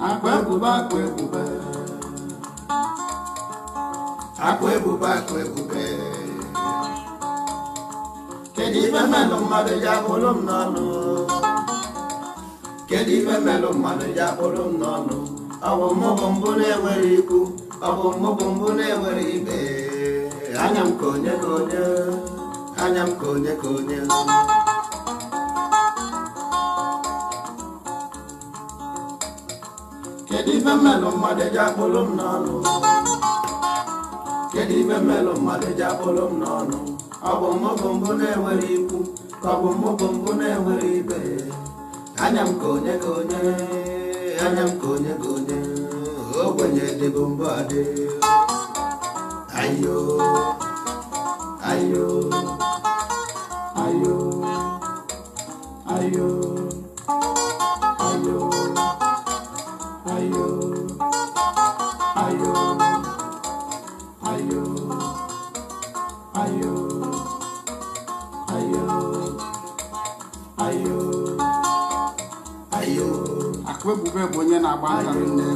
akwa ebube akwa ebube akwa ebube akwa ebube kedu ife melụ mmadụ ji akpụrụ m n'ọnụ kedu ife melụ mmadụ ji akpụrụ m n'ọnụ ọ bụ mmụbụ mbụ na-enwere ikwu ọ bụ mmụbụ mbụ na-enwere ibe anya m ka onye ka onye anya m ka onye ka onye kedu ife melụ mmadụ ji akpụrụ m n'ọnụ kedu ife melụ mmadụ ji akpụrụ m n'ọnụ ọ bụ mmụbụ mbụ na-enwere ikwu ka ọ bụ mmụbụ mbụ na-enwere ibe anya m ka onye ka onye anya m ka onye ka onye ogbenye dịbụ mbụ adị ayo ayo ayo ayo ayo ayo ayo ayo ayo ayo ayo ayo akwa ebube bụ onye na-agba nta nne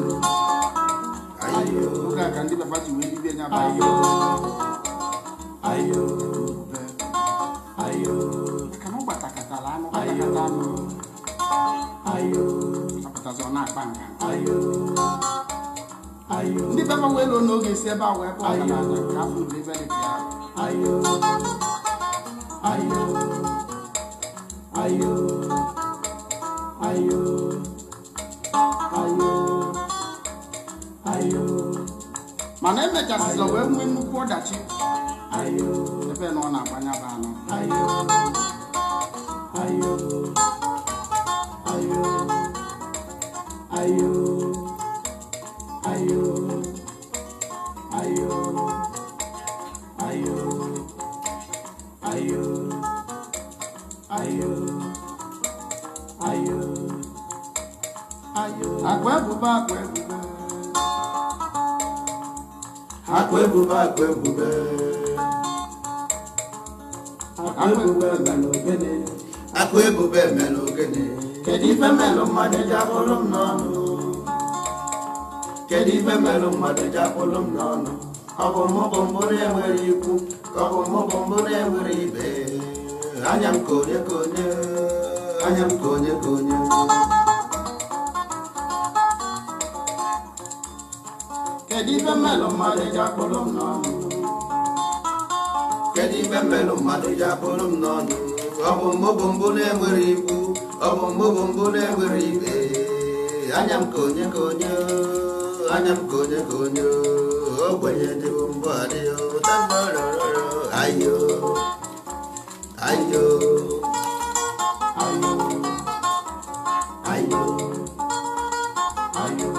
ayo oge a ka ndị baba ji wee libie nya ayo ayo ayo ka m gbatakatala anụ gbatakata anụ ayo apụtazi ọ na-akpa nka ayo ayo ndị baba wee lụọ n'oge si ebe a wee bụ ọgaranya ka afọ ube ebe dị ka ya ayo ayo ayo ayo ayo ayo mana emechasịla wee nwee nnukwu ọdachi ayo ebe na ọ na-agbanya bụ anụ ayo ayo ayo ayo ayo ayo ayo ayo ayo ayo ayo akwa ebube akwa ebube akwa ebube akwa ebube akwa ebube melụ ogene akwa ebube melụ ogene kedu ife melụ mmadụ ji akpụrụ m n'ọnụ kedu ife melụ mmadụ ji akpụrụ m n'ọnụ ọ bụ mmụbụ mbụ na-enwere ikwu ka ọ bụ mmụbụ mbụ na-enwere ibe anya m ka onye ka onye anya m ka onye ka onye kedu ife melụ mmadụ ji akpụrụ m n'ọnụ kedu ife melụ mmadụ ji akpụrụ m n'ọnụ ọ bụ mmụbụ mbụ na-enwere ikwu ọ bụ mmụbụ mbụ na-enwere ibe anya m ka onye ka onye anya m ka onye ka onye ogbenye dịbụ mbụ adịghị ayo ayo ayo ayo ayo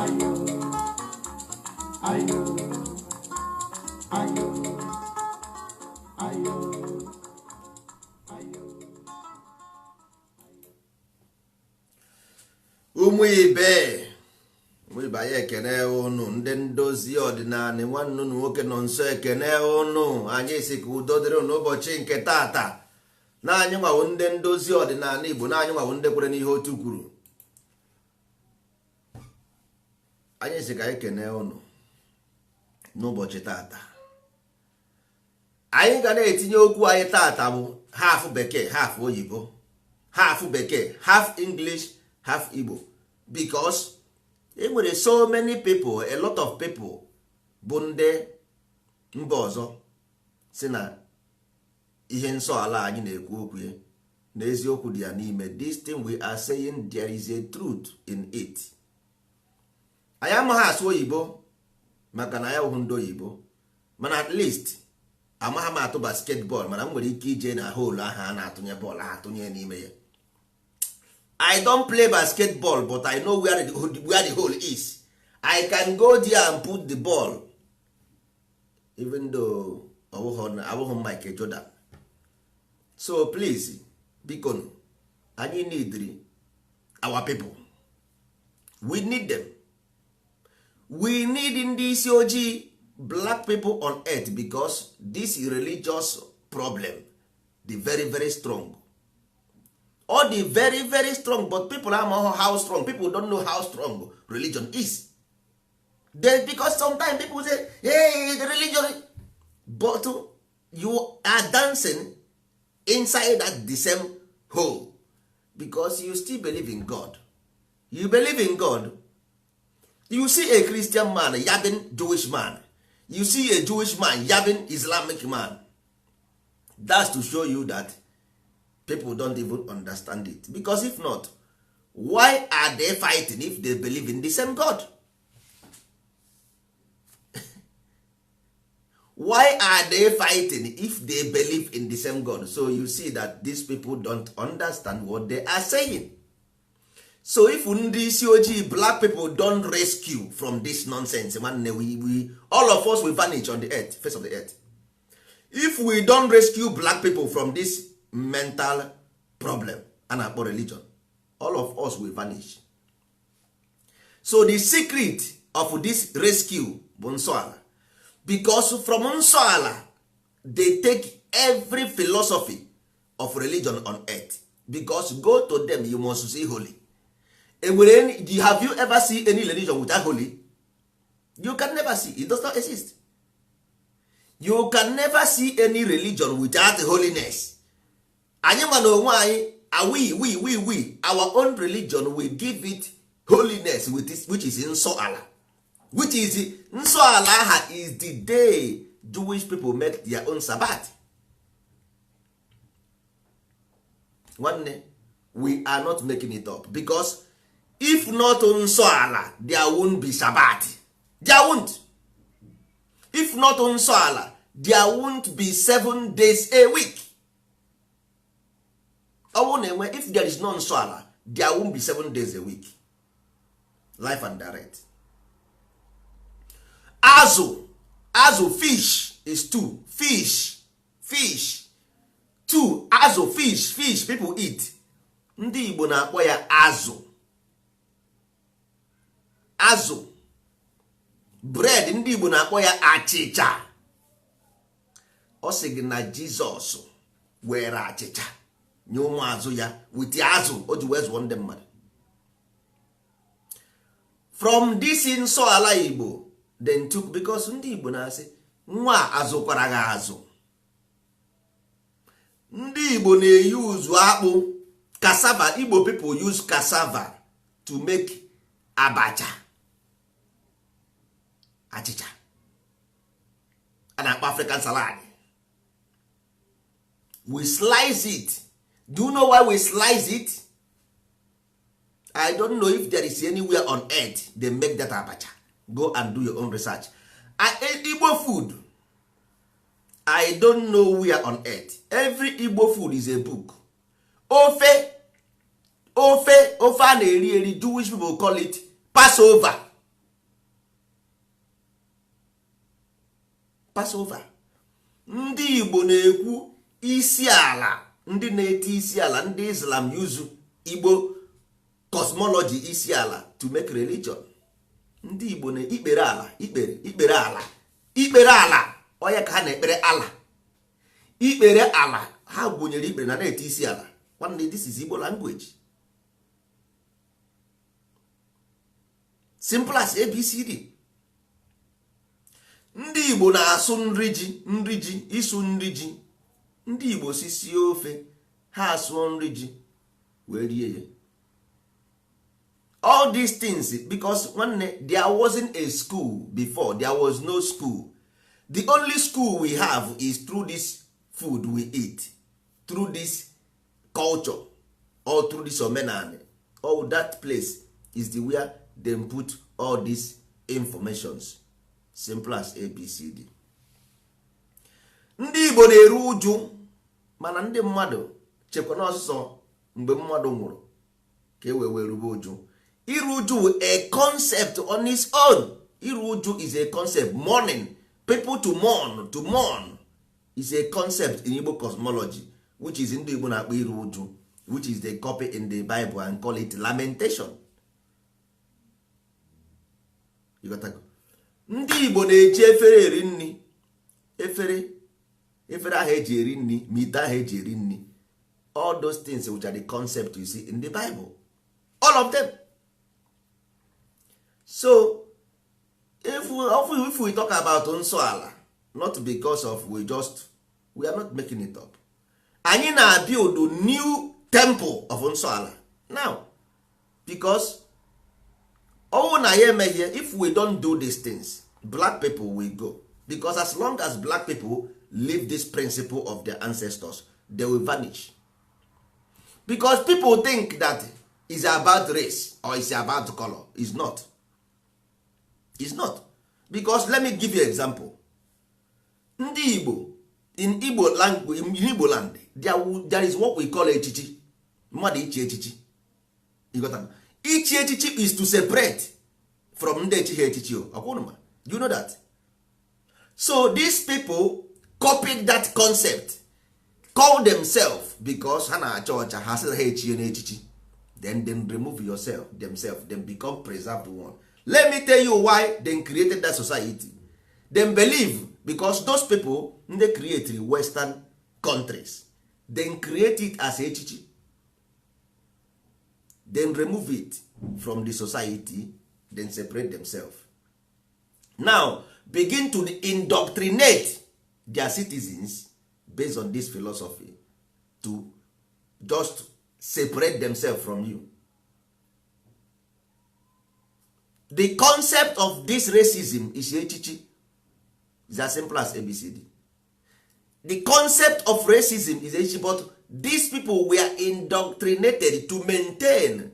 ayo ayo ayo ayo ayo ụmụ ibe anyị ekene ụnụ ndị ndozi ọdịnala nwanne ụnụ nwoke nọ nso ekene ụnụ anyị si ka udo dịrị n'ụbọchị nke tata na anyị nwawo ndị ndozi ọdịnala Igbo na anyị nwawo ndị kwere n'ihe otu kwuru anyị si ka anyị kene ụnụ n'ụbọchị tata anyị ga na-etinye okwu anyị tata bụ half bekee half oyibo half bekee half English half Igbo because e nwere so many people a lot of people bụ ndị mba ọzọ si na ihe nsọ ala anyị na-ekwu okwu ya na eziokwu dị ya n'ime this thing we are saying there is a truth in it. anyị amaghị asụ oyibo maka na ya hụ ndị oyibo mana at least amaghị m atụ basketball mana m nwere ike ije na hole ahụ a na-atụnye bọọlụ ahụ atụnye n'ime ya. I don't play basketball but I know where the hole is. I can go there and put the ball even though abụghị Michael Jordan. So please biko anyị need our people. We need them. We need ndị isi ojii black people on earth because this religious problem the very very strong. all the very very strong, but people are know how strong. People don't know how strong religion is. Because sometimes people say, hey, the religion, but you are dancing inside that the same hole because you still believe in God. You believe in God. You see a Christian man yabbing Jewish man. You see a Jewish man yabbing Islamic man. That's to show you that people don't even understand it. Because if not, why are they fighting if they believe in the same God? Why are they fighting if they believe in the same God? So you see that these people don't understand what they are saying. So if ndị isi ojii black people don't rescue from this nonsense, man, we all of us will vanish on the earth, face of the earth. If we don't rescue black people from this mental problem and our religion, all of us will vanish. So the secret of this rescue bụ nsọ ala, because from nsọ ala they take every philosophy of religion on earth, because go to them you must see holy. Have you ever seen any religion without holy? You can never see. It does not exist. You can never see any religion without holiness. Anyị ma na onwe anyị, we our own religion will give it holiness, which is nsọ ala, which is nsọ ala is the day Jewish people make their own Sabbath. One, we are not making it up, because if not nsọ ala, there won't be Sabbath. There won't. If not nsọ ala, there won't be 7 days a week. If there is no nsọ ala, there won't be 7 days a week. Life and direct. Azụ fish is 2. Fish 2. Azụ fish people eat. Ndị Igbo na-akpọ ya azụ. Bread ndị Igbo na-akpọ ya achịcha. Ọ sị gị na Jizọs were achịcha nye ụmụazụ ya with azụ o ji wee zụọ ndị mmadụ. From this nsọ ala Igbo then took, because ndị Igbo na-asị nwa azụkwara gị azụ. Ndị Igbo na-eyuzu akpụ, cassava. Igbo people use cassava to make abacha, achịcha, and African salad. We slice it. Do you know why we slice it? I don't know if there is anywhere on earth they make that abacha. Go and do your own research. Igbo food, I don't know where on earth. Every Igbo food is a book. Ofe a na-eri eri, Jewish people call it Passover. Ndị Igbo na-ekwu isi ala, ndị na-eti isi ala, ndị Islam use Igbo cosmology isi ala to make religion. Ndị Igbo na ikpere ala, ikpere ala onye ka ha na-ekpere ala. Ikpere ala ha gụnyere ikpere na na-eti isi ala. One day, this is Igbo language. Simple as ABCD. Ndị Igbo na-asụ nri ji, isu nri ji. Ndị Igbo sisi ofe, ha asụọ nri ji wee rie ya. All these things, because there wasn't a school before. There was no school. The only school we have is through this food we eat, through this culture, or through this omenani. All that place is the where they put all these informations. Simple as ABCD. Ndị Igbo na-eru uju, mana ndị mmadụ chekwa n'ọsụsọ mgbe mmadụ nwụrụ ka e wee rube uju. Iru uju a concept on its own. Iru uju is a concept. Mourning, people to mourn is a concept in Igbo cosmology, which is ndị Igbo na-akpọ iru uju, which is the copy in the Bible and call it lamentation. You got to go. Ndị Igbo na-eji efere eri nri. Efere ahụ eji eri nri, ma ite ahụ eji eri nri. all those things which are the concept you see in the Bible, all of them. So if we talk about nsọ ala, not because of we are not making it up. Anyị na build new temple of nsọ ala now, because na ya eme here, if we don't do these things, black people will go, because as long as black people leave this principle of their ancestors, they will vanish. Because people think that it's about race or it's about color. It's not. It's not. Because let me give you an example. Ndị Igbo, in Igbo language, in Igbo land, there is what we call echichi. Mmadụ ichi echichi. You got that? Ichi echichi is to separate from ndị echichi echichi. You know that? So these people copied that concept, call themselves, because ha na-achọ ọcha, ha sị ha echie na echichi, then remove themselves, then become preserved one. Let me tell you why they created that society. They believe because those people they create Western countries, then create it as echichi, then remove it from the society, then separate themselves. Now begin to indoctrinate their citizens based on this philosophy to just separate themselves from you. The concept of this racism is echichi. It's as simple as ABCD. The concept of racism is echichi, but these people were indoctrinated to maintain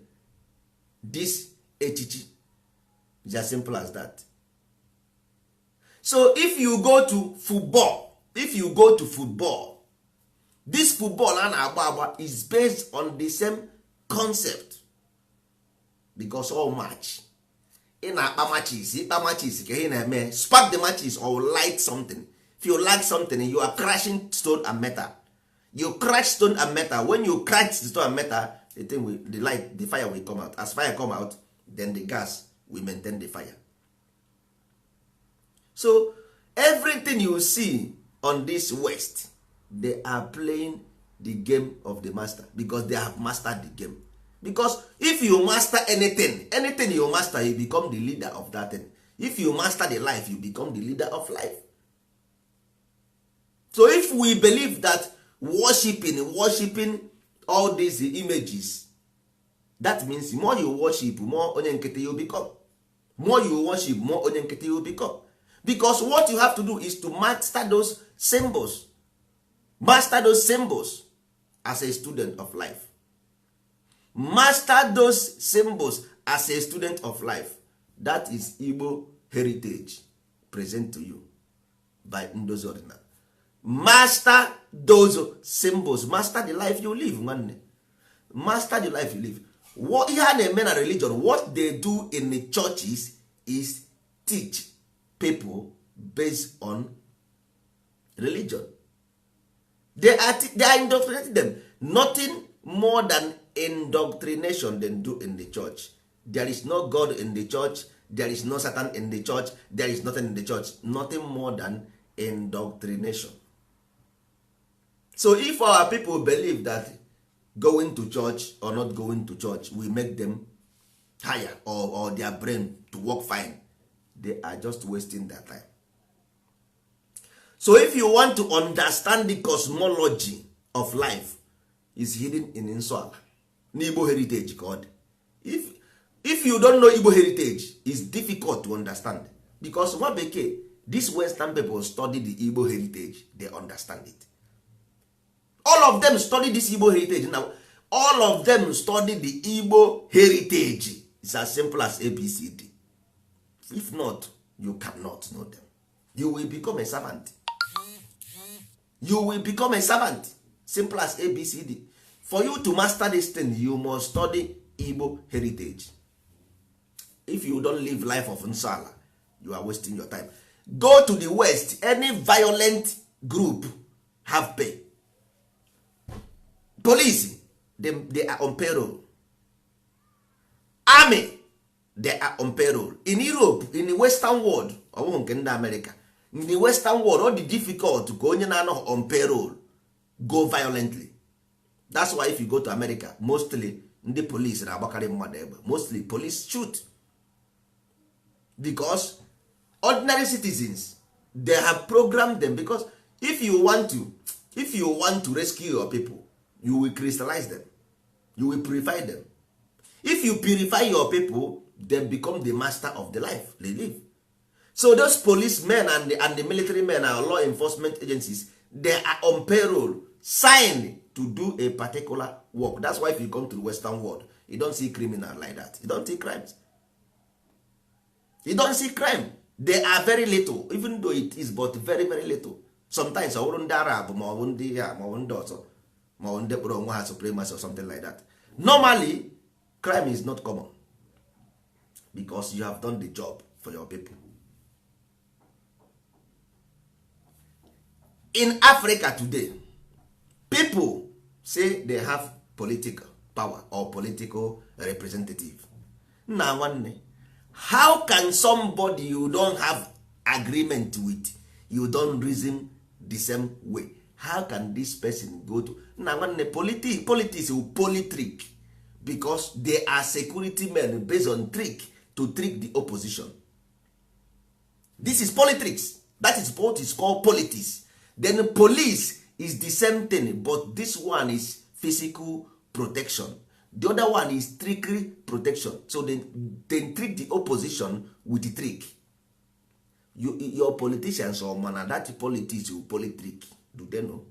this echichi. It's as simple as that. So if you go to football, this football agba is based on the same concept, because all match in akpa matches ka ị na-eme spark the matches or light something. If you like something, you are crashing stone and metal. You crash stone and metal. When you crash the stone and metal, the fire will come out. As fire come out, then the gas will maintain the fire. So everything you see on this West, they are playing the game of the master, because they have mastered the game. Because if you master anything you master, you become the leader of that thing. If you master the life, you become the leader of life. So if we believe that worshiping all these images, that means more you worship, more onye nkịtị you become. More you worship, more onye nkịtị you become. Because what you have to do is to master those symbols. Master those symbols as a student of life. Master those symbols as a student of life. That is Igbo heritage present to you by Ndozi Ordinal. Master those symbols. Master the life you live. Nwanne. Master the life you live. What ihe a na-eme na religion, what they do in the churches is teach people based on religion. They are indoctrinating them. Nothing more than indoctrination they do in the church. There is no God in the church. There is no Satan in the church. There is nothing in the church. Nothing more than indoctrination. So if our people believe that going to church or not going to church will make them higher or their brain to work fine, they are just wasting their time. So if you want to understand the cosmology of life, is hidden in Nsọ n'Igbo heritage God. If you don't know Igbo heritage, it's difficult to understand, because nwa bekee, these Western people study the Igbo heritage, they understand it. All of them study this Igbo heritage now. All of them study the Igbo heritage. It's as simple as ABCD. If not, you cannot know them. You will become a servant. You will become a servant. Simple as ABCD. For you to master this thing, you must study Igbo heritage. If you don't live life of Nsala, you are wasting your time. Go to the West. Any violent group have pay. Police, they are on payroll. Army, they are on payroll. In Europe, in the Western world, or nke ndị America, in the Western world, all the difficult to go onye na on payroll, go violently. That's why if you go to America, mostly ndị police na-agbakarị mmadụ egbe. Mostly police shoot because ordinary citizens, they have programmed them, because if you want to rescue your people, you will crystallize them, you will purify them. If you purify your people, they become the master of the life they live. So those policemen and the military men and law enforcement agencies, they are on payroll, signed to do a particular work. That's why if you come to the Western world, you don't see criminal like that. You don't see crimes. You don't see crime. They are very little, even though it is but very very little. Sometimes ọ bụrụ ndị Arab ma ọ bụ ndị ya ma ọ bụ ndị ọzọ ma ọ bụ ndị kpọrọ onwe ha supremacy or something like that. Normally, crime is not common because you have done the job for your people. In Africa today, people say they have political power or political representative. Nna nwanne, how can somebody you don't have agreement with, you don't reason the same way, how can this person go to nna nwanne? Politics will politrick, because they are security men based on trick to trick the opposition. This is politics. That is what is called politics. Then police is the same thing, but this one is physical protection, the other one is trickery protection. So they trick the opposition with the trick. Your politicians or man, that politics will politrick. Do they know?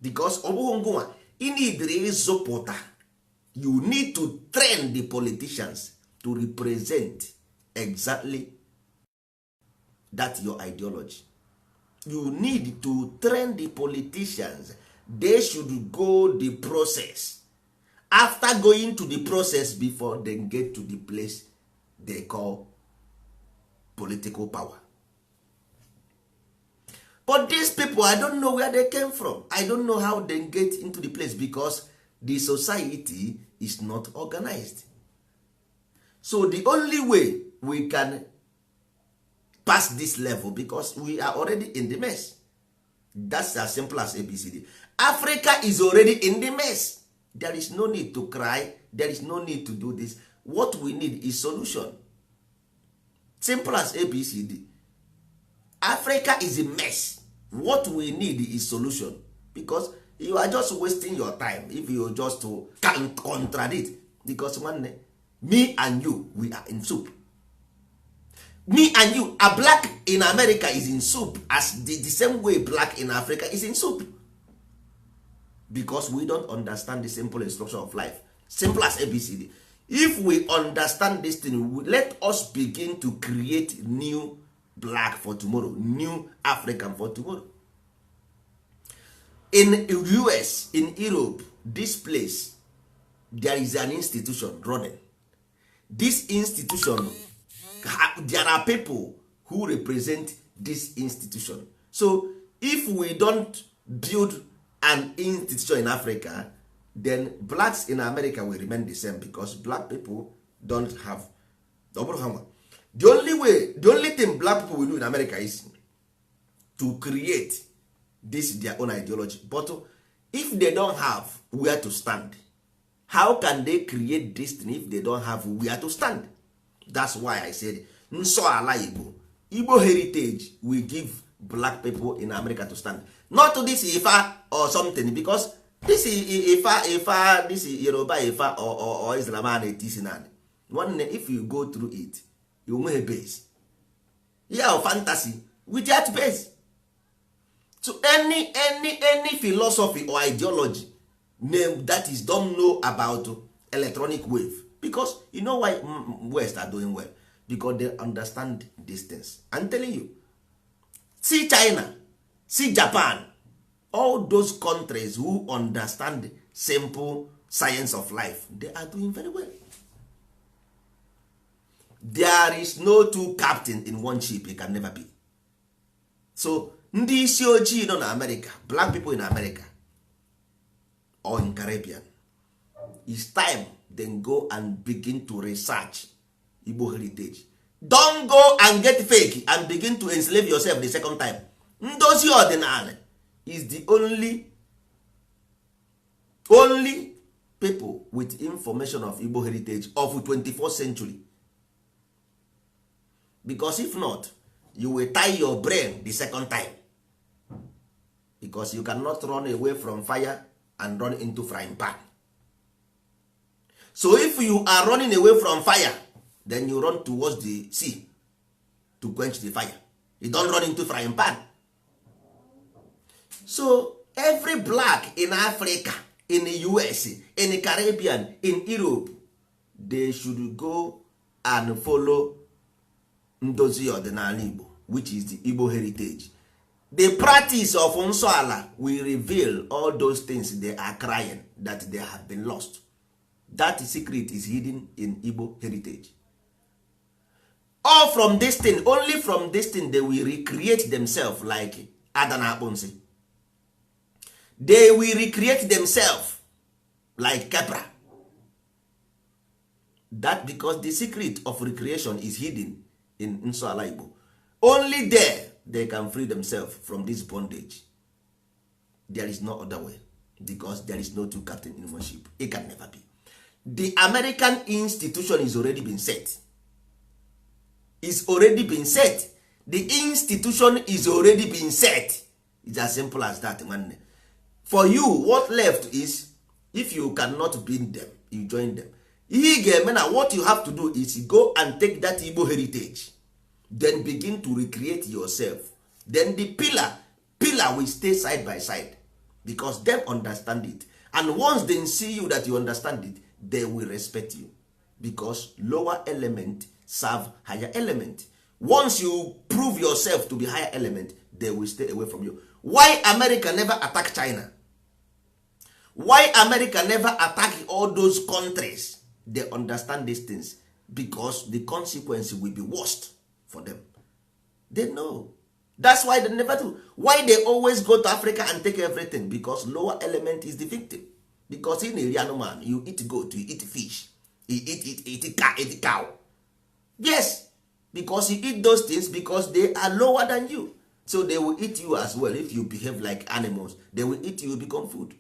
Because you need to train the politicians to represent exactly that your ideology. You need to train the politicians. They should go the process. After going to the process, before they get to the place they call political power. But these people, I don't know where they came from. I don't know how they get into the place, because the society is not organized. So the only way we can pass this level, because we are already in the mess. That's as simple as ABCD. Africa is already in the mess. There is no need to cry. There is no need to do this. What we need is solution. Simple as ABCD. Africa is a mess. What we need is solution, because you are just wasting your time if you just can contradict. Because one, me and you, we are in soup. Me and you, a black in America is in soup as the same way black in Africa is in soup, because we don't understand the simple instruction of life. Simple as ABCD. If we understand this thing, let us begin to create new black for tomorrow, new African for tomorrow. In US, in Europe, this place, there is an institution running. This institution, there are people who represent this institution. So if we don't build an institution in Africa, then blacks in America will remain the same, because black people don't have the only thing black people will do in America is to create this their own ideology. But if they don't have where to stand, how can they create this thing if they don't have where to stand? That's why I said nso ala Igbo heritage will give black people in America to stand, not to this Ifa or something, because this is Ifa, this is Yoruba Ifa or Islam and one, if you go through it, you will have base. Yeah, fantasy with that base. So any philosophy or ideology name that is don't know about electronic wave, because you know why West are doing well, because they understand these things. I'm telling you, see China, see Japan, all those countries who understand simple science of life, they are doing very well. There is no two captain in one ship. It can never be. So ndị isi ojii nọ na America, black people in America or in Caribbean, it's time then go and begin to research Igbo heritage. Don't go and get fake and begin to enslave yourself the second time. Ndozi ọdịnala is the only only people with information of Igbo heritage of 24th century. Because if not, you will tie your brain the second time, because you cannot run away from fire and run into frying pan. So if you are running away from fire, then you run towards the sea to quench the fire. You don't run into frying pan. So every black in Africa, in the US, in the Caribbean, in Europe, they should go and follow Ndozi Ọdịnala Igbo, which is the Igbo heritage. The practice of Nsọala will reveal all those things they are crying that they have been lost. That secret is hidden in Igbo heritage. All from this thing, only from this thing they will recreate themselves like Adana Akponsi. They will recreate themselves like Kepra. That because the secret of recreation is hidden in Nsọala Igbo. Only there they can free themselves from this bondage. There is no other way, because there is no two captain in one ship. It can never be. The American institution is already been set. It's already been set. The institution is already been set. It's as simple as that, man. For you, what left is, if you cannot beat them, you join them. What you have to do is go and take that Igbo heritage, then begin to recreate yourself. Then the pillar will stay side by side, because them understand it. And once they see you that you understand it, they will respect you, because lower element serve higher element. Once you prove yourself to be higher element, they will stay away from you. Why America never attack China? Why America never attack all those countries? They understand these things, because the consequence will be worst for them. They know. That's why they never do. Why they always go to Africa and take everything? Because lower element is the victim. Because in a real man, you eat goat, you eat fish, you eat cow. Yes, because you eat those things because they are lower than you. So they will eat you as well. If you behave like animals, they will eat you, become food.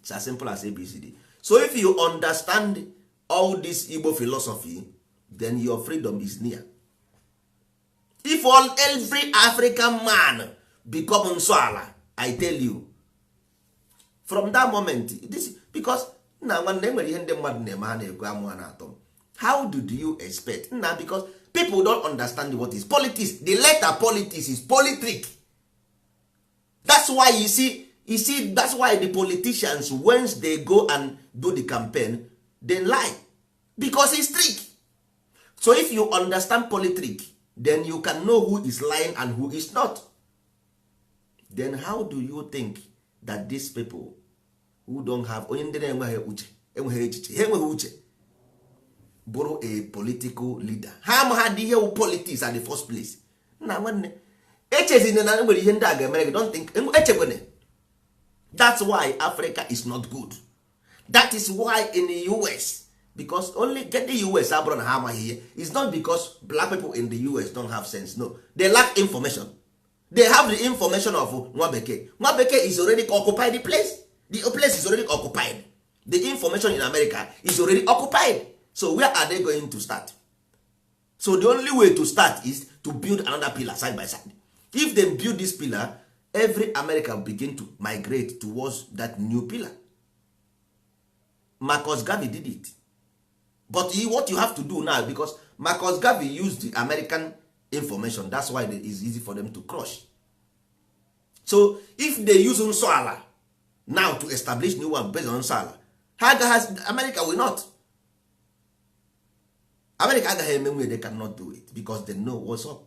It's as simple as ABCD. So if you understand all this Igbo philosophy, then your freedom is near. If every African man become Nsọala, I tell you, from that moment, this because now when they nwere ihe ndị mmadụ na-eme ha na-ekwu amụ ha na-atọ, how did you expect? Now because people don't understand what is politics. The letter politics is politic. That's why you see that's why the politicians, once they go and do the campaign, they lie, because it's trick. So if you understand politics, then you can know who is lying and who is not. Then how do you think that these people who don't have onye ndị na-enweghị uche, enweghị echiche, ha enweghị uche, bụrụ a political leader? Ha ma ha dị ihe politics at the first place. Na nwanne echezina na nwere ihe ndị a ga-emere gị, don't think echekwene. That's why Africa is not good. That is why in the US, because only get the US abroad na ha amaghị ihe, it's not because black people in the US don't have sense. No, they lack information. They have the information of nwa bekee. Nwa bekee is already occupied the place. The place is already occupied. The information in America is already occupied. So where are they going to start? So the only way to start is to build another pillar side by side. If they build this pillar, every American will begin to migrate towards that new pillar. Marcus Garvey did it. But what you have to do now, because Marcus Garvey used the American information, that's why it is easy for them to crush. So if they use Nsọala now to establish new one based on Nsọala, America will not. America agaghị eme nwere, they cannot do it because they know what's up.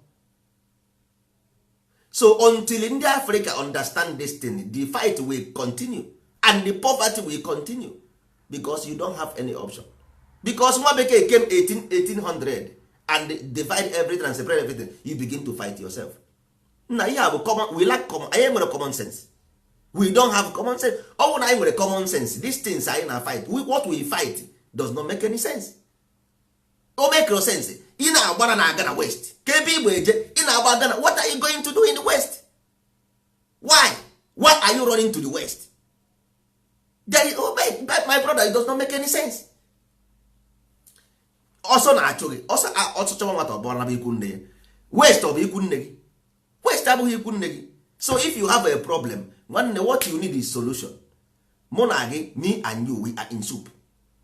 So until in the Africa understand this thing, the fight will continue and the poverty will continue, because you don't have any option. Because nwa bekee came 1800 and divide everything and separate everything, you begin to fight yourself. Now you have common, we lack common, I am common sense. We don't have common sense. Oh, I with common sense. These things are in a fight. What we fight does not make any sense. Don't make no sense. In Agbana na Ghana West, KB Igbo in Ghana, what are you going to do in the West? Why are you running to the West? There is, oh, my brother, it does not make any sense. ọsọ na-achụ gị ọsọ chọwa nwata ọbụla bụ ikwu nne ya. West ọ bụ ikwu nne gị? West abụghị ikwu nne gị. So if you have a problem, nwanne, what you need is solution. Mụ na gị, me and you, we are in soup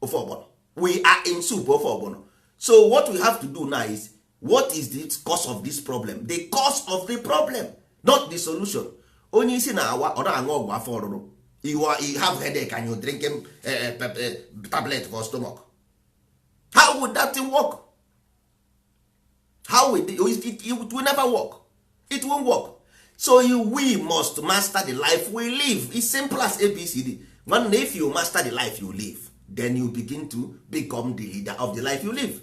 ofe ọgbọnọ. We are in soup ofe ọgbọnọ. So what we have to do now is, what is the cause of this problem? The cause of the problem, not the solution. Onye isi na-awa ọ na-aṅụ ọgwụ afọ ọrụrụ, you have headache and you drink tablet for stomach. How would that thing work? How would it will never work. It won't work. So we must master the life we live. It's simple as ABCD. One, if you master the life you live, then you begin to become the leader of the life you live.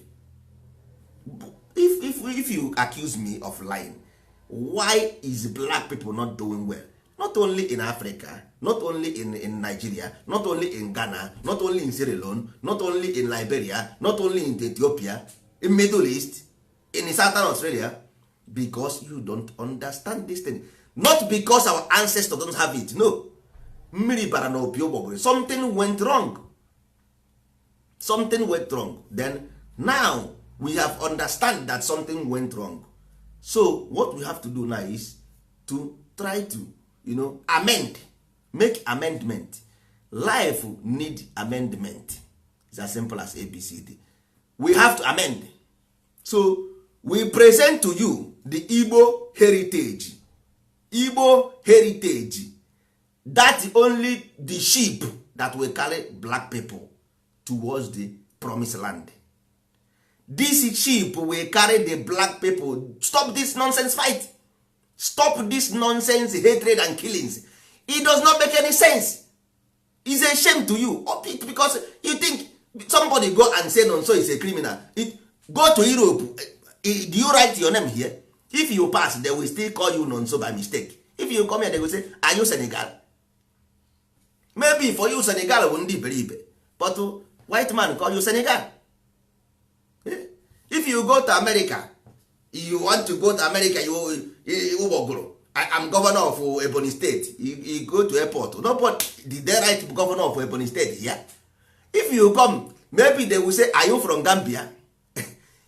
If you accuse me of lying, why is black people not doing well? Not only in Africa, not only in Nigeria, not only in Ghana, not only in Sierra Leone, not only in Liberia, not only in Ethiopia, in Middle East, in Southern Australia, because you don't understand this thing. Not because our ancestors don't have it. No. Something went wrong. Something went wrong. Then now we have understand that something went wrong. So what we have to do now is to try to, amend, make amendment. Life need amendment. It's as simple as ABCD. We have to amend. So we present to you the Igbo heritage. Igbo heritage. That's only the sheep that will carry black people towards the promised land. This sheep will carry the black people. Stop this nonsense fight. Stop this nonsense hatred and killings. It does not make any sense. It's a shame to you, because you think somebody go and say no, so is a criminal. Go to Europe. Do you write your name here? If you pass, they will still call you nonso by mistake. If you come here, they will say, are you Senegal? Maybe for you Senegal won't be believe, but white man call you Senegal. If you go to America, you want to go to America, I am governor of Ebonyi State. You go to airport. Nobody did they write governor of Ebonyi State here? If you come, maybe they will say, are you from Gambia?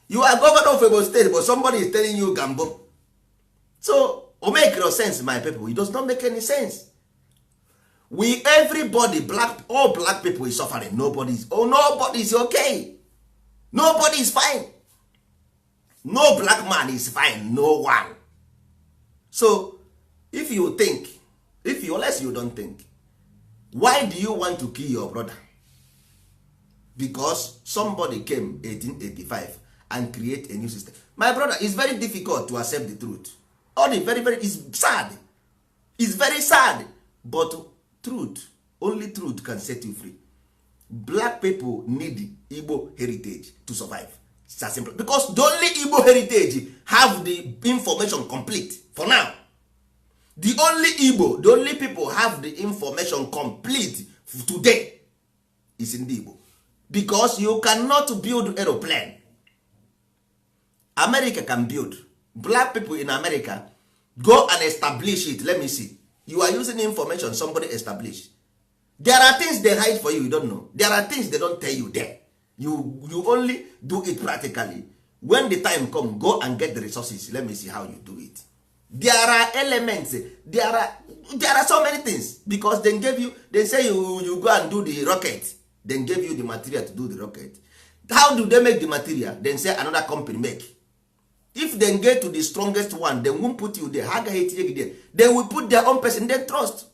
You are governor of Ebonyi State, but somebody is telling you Gambo. So make no sense, my people. It does not make any sense. Everybody, all black people is suffering. Nobody is okay. Nobody is fine. No black man is fine. No one. So if you think, unless you don't think, why do you want to kill your brother? Because somebody came 1885 and create a new system. My brother, it's very difficult to accept the truth. It's sad. It's very sad. But only truth can set you free. Black people need Igbo heritage to survive. It's as simple. Because the only Igbo heritage have the information complete for now. The only people have the information complete today is in the Igbo. Because you cannot build aeroplane. America can build. Black people in America, go and establish it. Let me see. You are using information somebody established. There are things they hide for you, you don't know. There are things they don't tell you there. You only do it practically. When the time comes, go and get the resources. Let me see how you do it. There are elements. There are so many things. Because they say you go and do the rocket. Then give you the material to do the rocket. How do they make the material? Then say another company make. If they get to the strongest one, they won't put you there. They will put their own person they trust.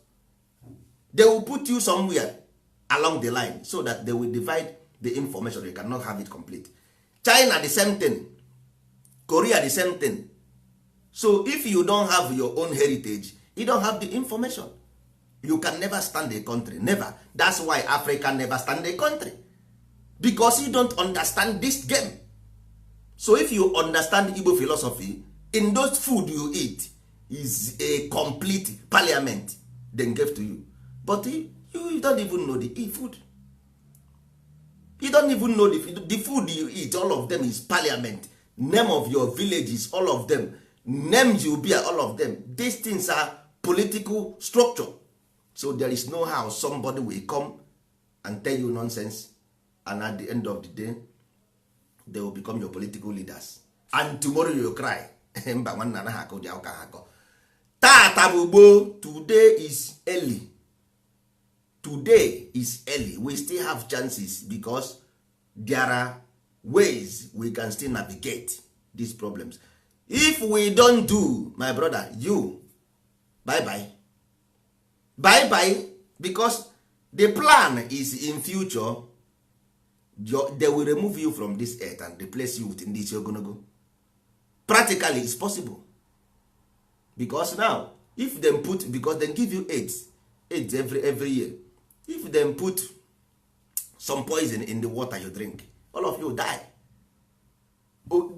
They will put you somewhere along the line so that they will divide the information. You cannot have it complete. China the same thing. Korea the same thing. So if you don't have your own heritage, you don't have the information. You can never stand a country. Never. That's why Africa never stand a country. Because you don't understand this game. So if you understand Igbo philosophy, in those food you eat is a complete parliament then gave to you. But you don't even know the food. You don't even know the food you eat. All of them is parliament. Name of your villages, all of them. Names you bear, all of them. These things are political structure. So there is no how somebody will come and tell you nonsense, and at the end of the day they will become your political leaders, and tomorrow you cry mba nwanna na akọ dị aka akọ. Tata bụ gboo. Today is early. We still have chances because there are ways we can still navigate these problems. If we don't do, my brother, you bye bye, because the plan is in future they will remove you from this earth and replace you with this ogonogo. Practically it's possible, because now if them put, because they give you AIDS every year, if them put some poison in the water you drink, all of you die.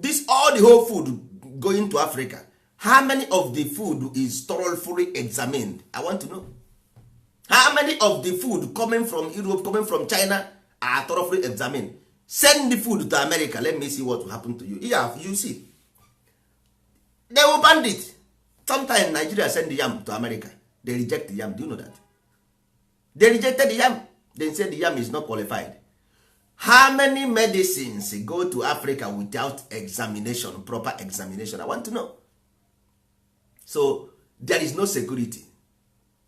This all the whole food going to Africa, how many of the food is thoroughly examined? I want to know. How many of the food coming from Europe, coming from China are thoroughly examined? Send the food to America, let me see what will happen to you. Yeah, you see, they will ban it. Sometimes Nigeria send the yam to America, they reject the yam. Do you know that? They rejected the yam. They said the yam is not qualified. How many medicines go to Africa without examination, proper examination? I want to know. So there is no security.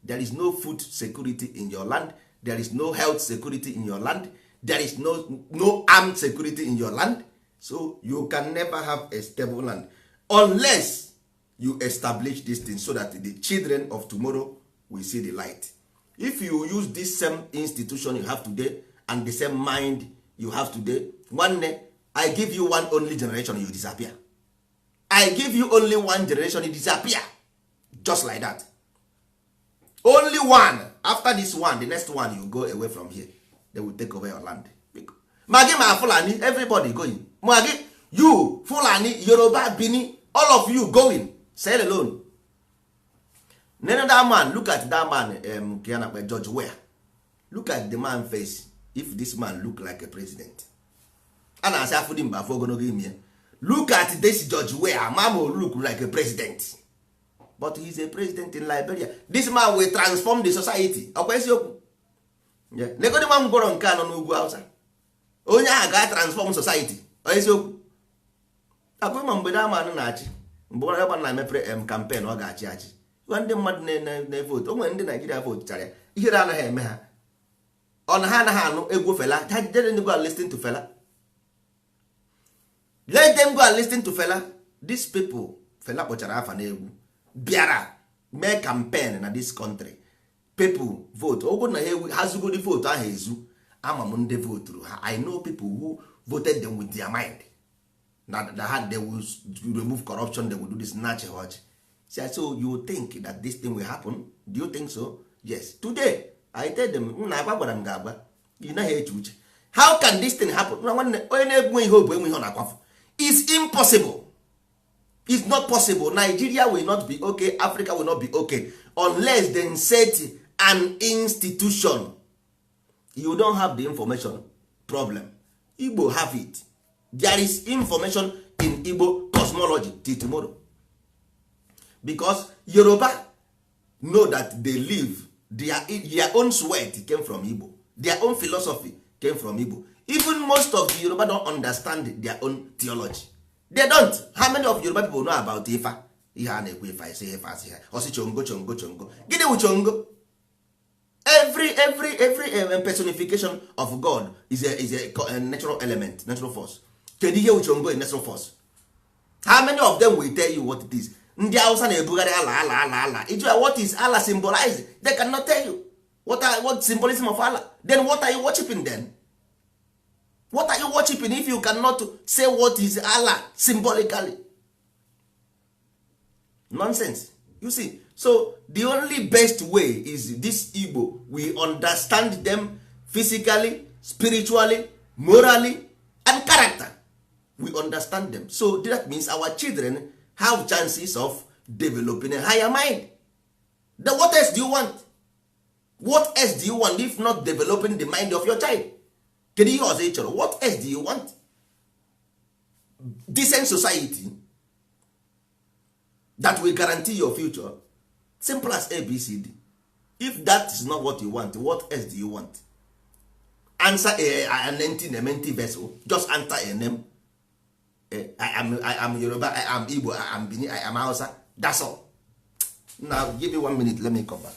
There is no food security in your land. There is no health security in your land. There is no armed security in your land. So you can never have a stable land unless you establish this thing so that the children of tomorrow will see the light. If you use this same institution you have today and the same mind you have today, one day I give you one only generation, you disappear. I give you only one generation, you disappear. Just like that. Only one. After this one, the next one, you go away from here. They will take over your land. Magi ma Fulani, everybody going. Magi, you, Fulani, Yoruba, Bini, all of you going. Sail alone. None that man, look at that man, George Weah. Look at the man face. If this man look like a president. And I say, look at this George Weah. Man will look like a president. But he's a president in Liberia. This man will transform the society. Negodi man gwọrọ nke anọ n'ugwu Hausa. Onye ahụ ga-transform society. Eziokwu. Akwa ma mgbe da man na-achị. Mgbe ọ ga na-emepere campaign ọ ga-achị achị. Gwa ndị mmadụ na-vote. O nwere ndị Nigeria vote chara ya. Ihere anaghị eme ha. Ọ na ha anaghị anụ egwu Fela. Let them go and listen to Fela. Let them go and listen to Fela. These people, Fela kpọchara afa na egwu. Biara mee campaign na this country. People vote. Ọ bụrụ na ha zugodi vote ahụ ezu, ama m ndị voturu ha. I know people who voted them with their mind. That they will remove corruption, they will do this natural watch. So you think that this thing will happen? Do you think so? Yes. Today, I tell them, how can this thing happen? It's impossible. It's not possible. Nigeria will not be okay. Africa will not be okay unless they set an institution. You don't have the information problem. Igbo have it. There is information in Igbo cosmology till tomorrow. Because Yoruba know that they live, their own sweat came from Igbo. Their own philosophy came from Igbo. Even most of the Yoruba don't understand their own theology. They don't. How many of Yoruba people know about Ifa? Ifa say Ifa. Or say Chongo. Get with Chongo. Every personification of God is a natural element, natural force. Can you hear with Chongo a natural force? How many of them will tell you what it is? Ndị Hausa na-ebugharị Allah. What is Allah symbolizing? They cannot tell you. What symbolism of Allah? Then what are you worshiping then? What are you worshiping if you cannot say what is Allah symbolically? Nonsense. You see, so the only best way is this Igbo. We understand them physically, spiritually, morally, and character. We understand them. So that means our children have chances of developing a higher mind. Then what else do you want? What else do you want if not developing the mind of your child? What else do you want? Decent society that will guarantee your future. Simple as ABCD. If that is not what you want, what else do you want? answer an empty vessel, just answer a name. I am Yoruba, I am Igbo, I am Bini, I am Hausa. That's all. Now give me 1 minute, let me come back.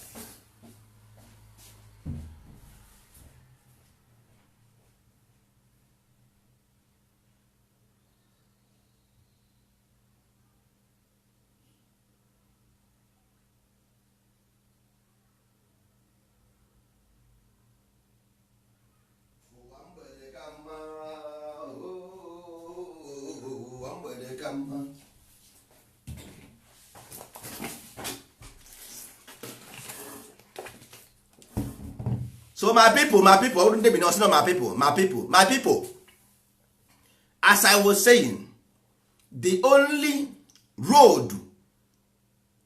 So my people, as I was saying, the only road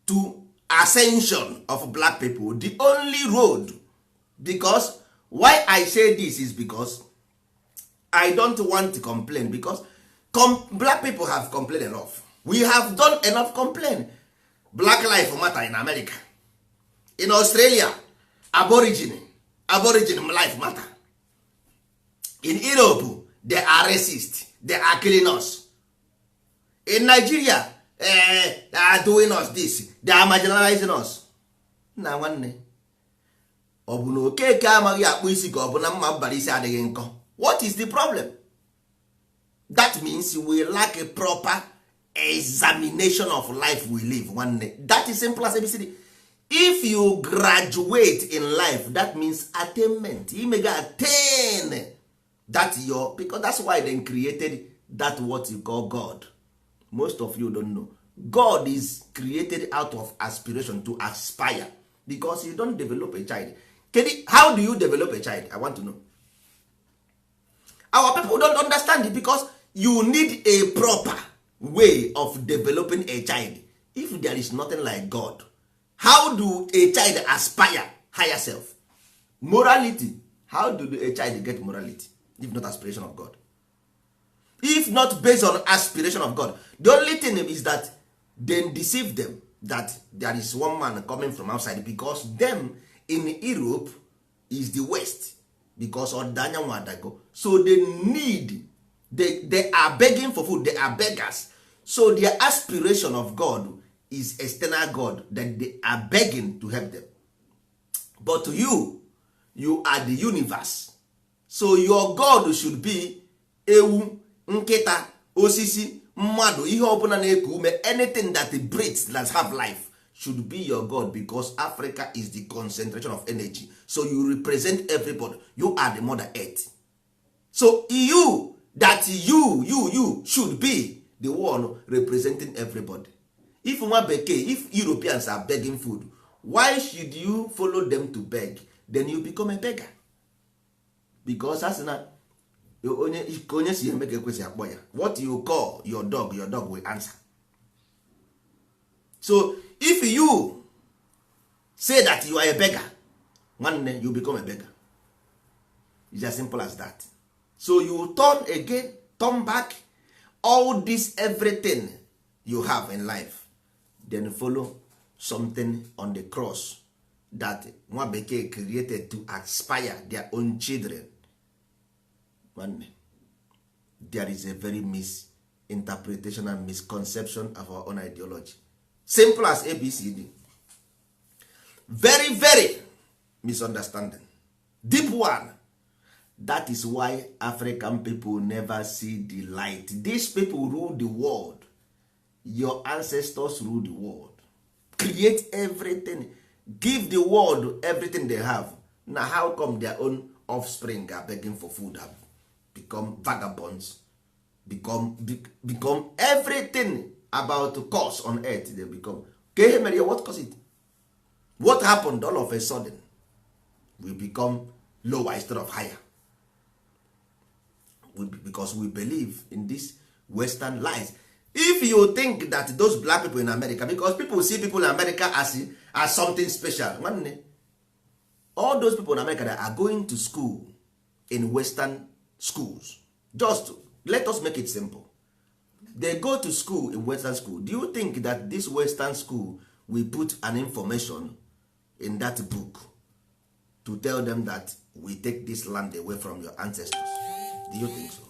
to ascension of black people, the only road, because why I say this is because I don't want to complain, because black people have complained enough. We have done enough complaint. Black life matter in America, in Australia, aborigine life matter. In Europe, they are racist, they are killing us. In Nigeria, they are doing us this, they are marginalizing us. Na nwanne, ọ bụ na okeke amaghị akpụ isi ka ọ bụ na mma mbara isi adịghị nkọ. What is the problem? That means we lack a proper examination of life we live. That is simple as ABCD. If you graduate in life, that means attainment. You may attain that because that's why they created that what you call God. Most of you don't know. God is created out of aspiration, to aspire, because you don't develop a child. How do you develop a child? I want to know. Our people don't understand it, because you need a proper way of developing a child. If there is nothing like God, how do a child aspire higher self? Morality. How do a child get morality if not aspiration of God? If not based on aspiration of God. The only thing is that they deceive them that there is one man coming from outside, because them in Europe is the West, because Odanya Wadago. So they are begging for food, they are beggars. So their aspiration of God is external God that they are begging to help them. But you are the universe. So your God should be ewu, nkịta, osisi, mmadụ, ihe ọbụla na-eku ume, anything that breathes, that have life, should be your God, because Africa is the concentration of energy. So you represent everybody. You are the mother earth. So you should be the one representing everybody. If Europeans are begging food, why should you follow them to beg? Then you become a beggar. Because as na onye si eme ka ekwesị akpọ ya. What you call your dog will answer. So if you say that you are a beggar, one day you become a beggar. It's as simple as that. So you turn back all this, everything you have in life, then follow something on the cross that nwa bekee created to aspire their own children. There is a very misinterpretation and misconception of our own ideology. Simple as ABCD. Very, very misunderstanding. Deep one. That is why African people never see the light. These people rule the world. Your ancestors rule the world. Create everything. Give the world everything they have. Now how come their own offspring are begging for food, have become vagabonds, become everything about the cause on earth? They become. Okay, Maria, what caused it? What happened all of a sudden? We become lower instead of higher. Because we believe in these Western lies. If you think that those black people in America, because people see people in America as something special, all those people in America that are going to school in Western schools, just let us make it simple. They go to school in Western school. Do you think that this Western school will put an information in that book to tell them that we take this land away from your ancestors? Do you think so?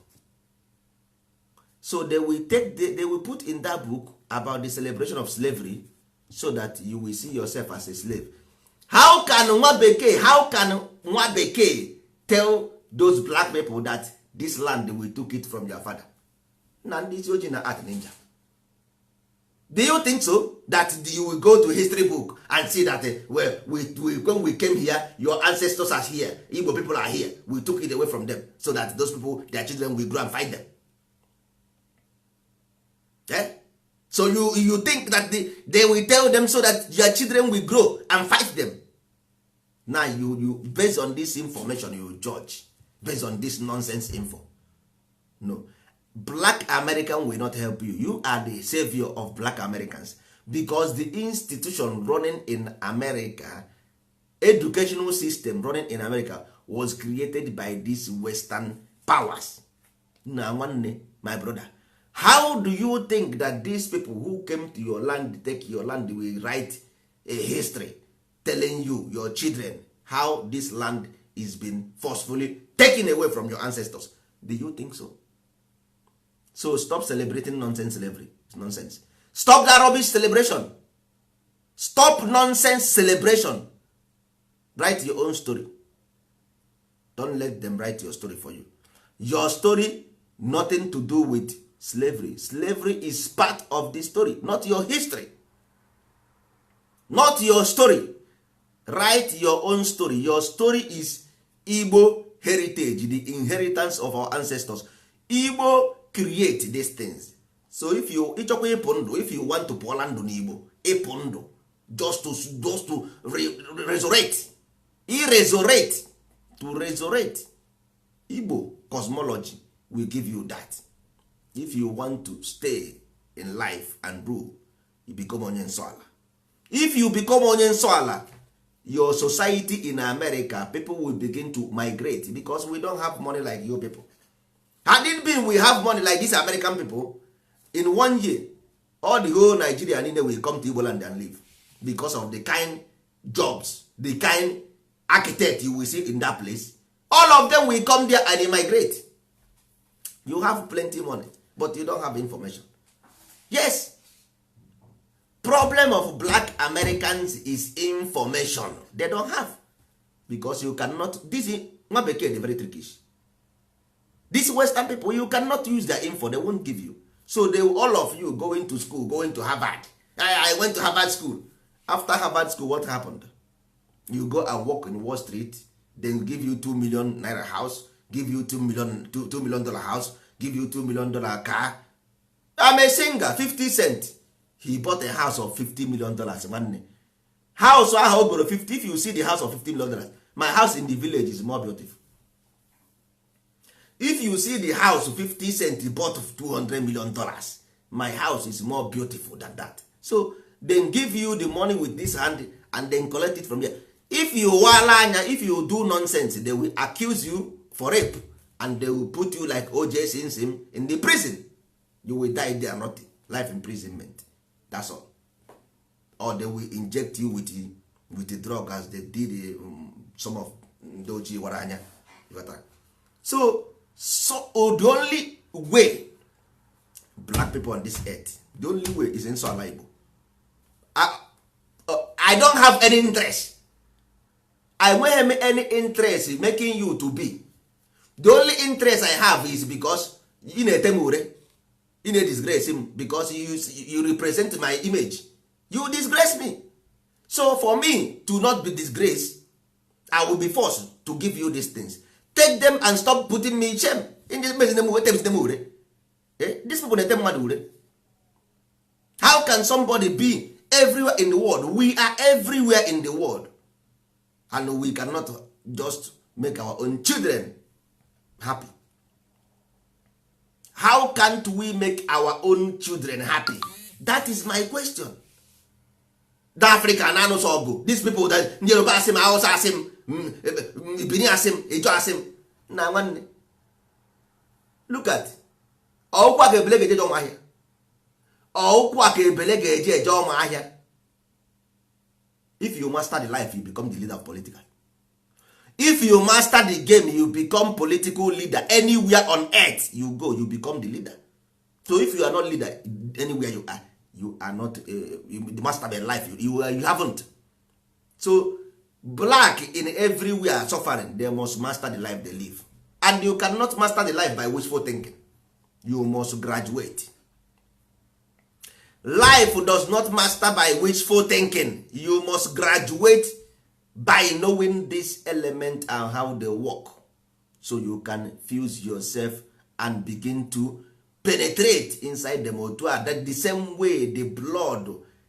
So they will put in that book about the celebration of slavery so that you will see yourself as a slave. How can nwa bekee tell those black people that this land we took it from your father? Na ndị isi ojii na art ninja. Do you think so that you will go to history book and see that when we came here, your ancestors are here, Igbo people are here, we took it away from them so that those people, their children will grow and fight them? Eh? So you think that they will tell them so that your children will grow and fight them? Now you based on this information you judge based on this nonsense info. No, black American will not help you. You are the savior of black Americans, because the institution running in America, educational system running in America, was created by these Western powers. Now one, my brother, how do you think that these people who came to your land, take your land, will write a history telling you, your children, how this land is being forcefully taken away from your ancestors? Do you think so? So stop celebrating nonsense slavery. It's nonsense. Stop that rubbish celebration. Stop nonsense celebration. Write your own story. Don't let them write your story for you. Your story, nothing to do with slavery. Slavery is part of the story, not your history. Not your story. Write your own story. Your story is Igbo heritage, the inheritance of our ancestors. Igbo create these things. So if you want to Poland n'Igbo, ịpụ just to resurrect, to resurrect. Igbo cosmology will give you that. If you want to stay in life and rule, you become onye nsọ ala. If you become onye nsọ ala, your society in America, people will begin to migrate, because we don't have money like you people. Had it been we have money like these American people, in 1 year, all the whole Nigeria will come to Igbo land and live, because of the kind jobs, the kind architect you will see in that place. All of them will come there and migrate. You have plenty money, but you don't have information. Yes. Problem of black Americans is information. They don't have, because you cannot. This is nwa bekee, they very trickish. These Western people, you cannot use their info. They won't give you. So they, all of you going to school, going to Harvard. I went to Harvard school. After Harvard school, what happened? You go and work in Wall Street, then give you $2 million naira house, give you $2 million house, give you $2 million car. I'm a singer, 50 Cent. He bought a house of $50 million. One house ahụ goro 50. If you see the house of $50 million, my house in the village is more beautiful. If you see the house 50 Cent he bought of $200 million, my house is more beautiful than that. So then give you the money with this hand and then collect it from here. If you walanya, if you do nonsense, they will accuse you for rape and they will put you like O.J. Simpson in the prison. You will die there, not life imprisonment. That's all. Or they will inject you with the drug as they did some of Doji Waranya. So the only way black people on this earth, the only way is in Igbo. I don't have any interest. I won't have any interest in making you to be. The only interest I have is because you disgrace him, because you represent my image. You disgrace me. So for me to not be disgraced, I will be forced to give you these things. Take them and stop putting me in shame. In this these people, how can somebody be everywhere in the world? We are everywhere in the world, and we cannot just make our own children happy. How can't we make our own children happy? That is my question. The African nanos all go. These people that Yoruba asim, Hausa asim, Bini asim, Ijo asim. Na one. Look at. Ọkwa ka ebele ga-eje ọma ahịa. Ọkwa ka ebele ga-eje ọma ahịa. If you master the life, you become the leader of political. If you master the game, you become political leader. Anywhere on earth you go, you become the leader. So if you are not leader anywhere you are not you master the life. You haven't. So black in everywhere suffering, they must master the life they live. And you cannot master the life by wishful thinking. You must graduate. Life does not master by wishful thinking. You must graduate by knowing this element and how they work, so you can fuse yourself and begin to penetrate inside the motor. That the same way the blood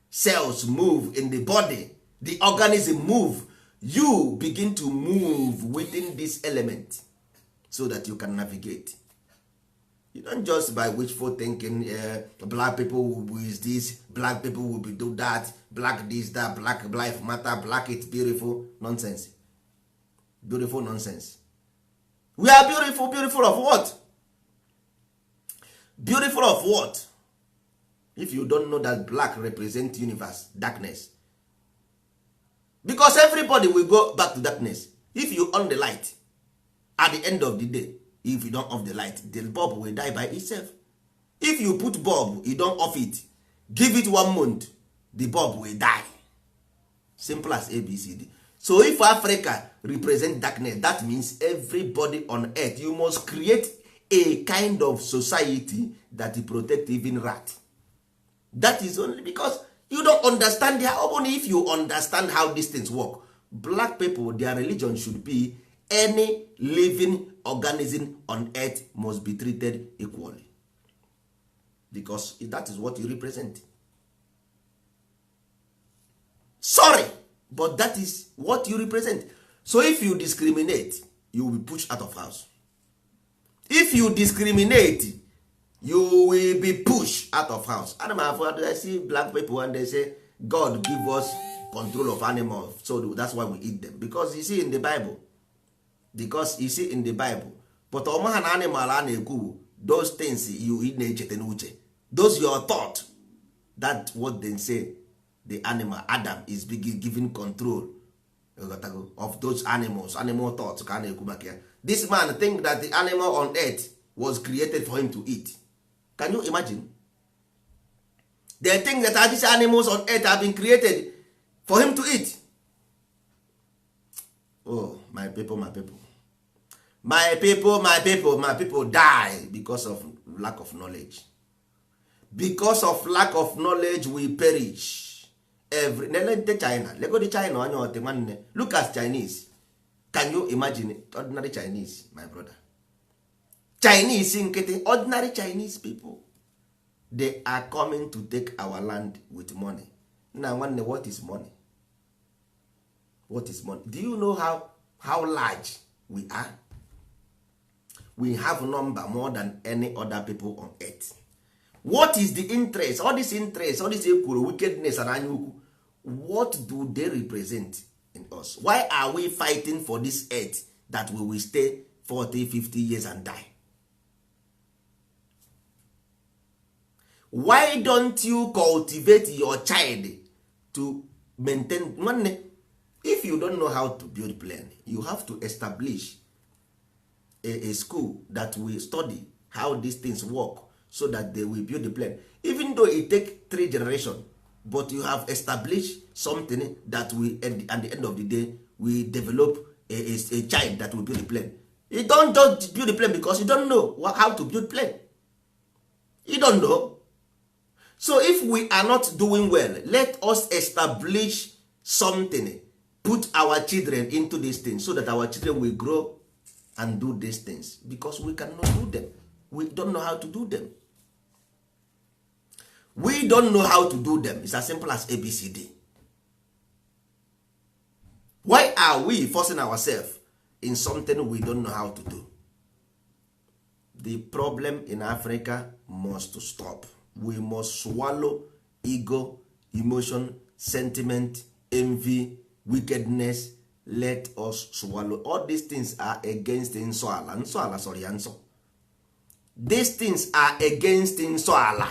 cells move in the body, the organism move, you begin to move within this element so that you can navigate. You don't just by wishful thinking, black people will be this, black people will be do that, black this, that, black life matter, black it's beautiful. Nonsense. Beautiful nonsense. We are beautiful. Beautiful of what? Beautiful of what? If you don't know that black represents universe, darkness. Because everybody will go back to darkness. If you on the light, at the end of the day, if you don't off the light, the bulb will die by itself. If you put bulb, you don't off it, give it 1 month, the bulb will die. Simple as ABCD. So if Africa represent darkness, that means everybody on earth, you must create a kind of society that will protect even rat. That is only because you don't understand only if you understand how these things work. Black people, their religion should be any living organism on earth must be treated equally, because that is what you represent. Sorry, but that is what you represent. So if you discriminate, you will be pushed out of house. If you discriminate, you will be pushed out of house. I see black people and they say God give us control of animals, so that's why we eat them. Because you see in the Bible, but ọmaha na animal a na-ekwu, those things you na-echete n'uche, those your thought, that what they say the animal Adam is given control of those animals, animal thoughts ka na-ekwu maka ya. This man think that the animal on earth was created for him to eat. Can you imagine? They think that these animals on earth have been created for him to eat. Oh, my people die because of lack of knowledge. Because of lack of knowledge, we perish. China, look at Chinese. Can you imagine it? Ordinary Chinese, my brother. Chinese, ordinary Chinese people, they are coming to take our land with money. Now, what is money? What is money? Do you know how large we are? We have number more than any other people on earth. What is the interest? All this interest, all this wickedness and anyuku, what do they represent in us? Why are we fighting for this earth that we will stay 40, 50 years and die? Why don't you cultivate your child to maintain money? If you don't know how to build plan, you have to establish a school that will study how these things work, so that they will build the plan. Even though it take 3 generations, but you have established something that will, at the end of the day, we develop a child that will build a plan. You don't just build a plan because you don't know how to build plan. You don't know. So if we are not doing well, let us establish something, put our children into these things, so that our children will grow and do these things, because we cannot do them. We don't know how to do them. We don't know how to do them. It's as simple as ABCD. Why are we forcing ourselves in something we don't know how to do? The problem in Africa must stop. We must swallow ego, emotion, sentiment, envy, wickedness. Let us swallow. All these things are against Nsoala. These things are against Nsoala.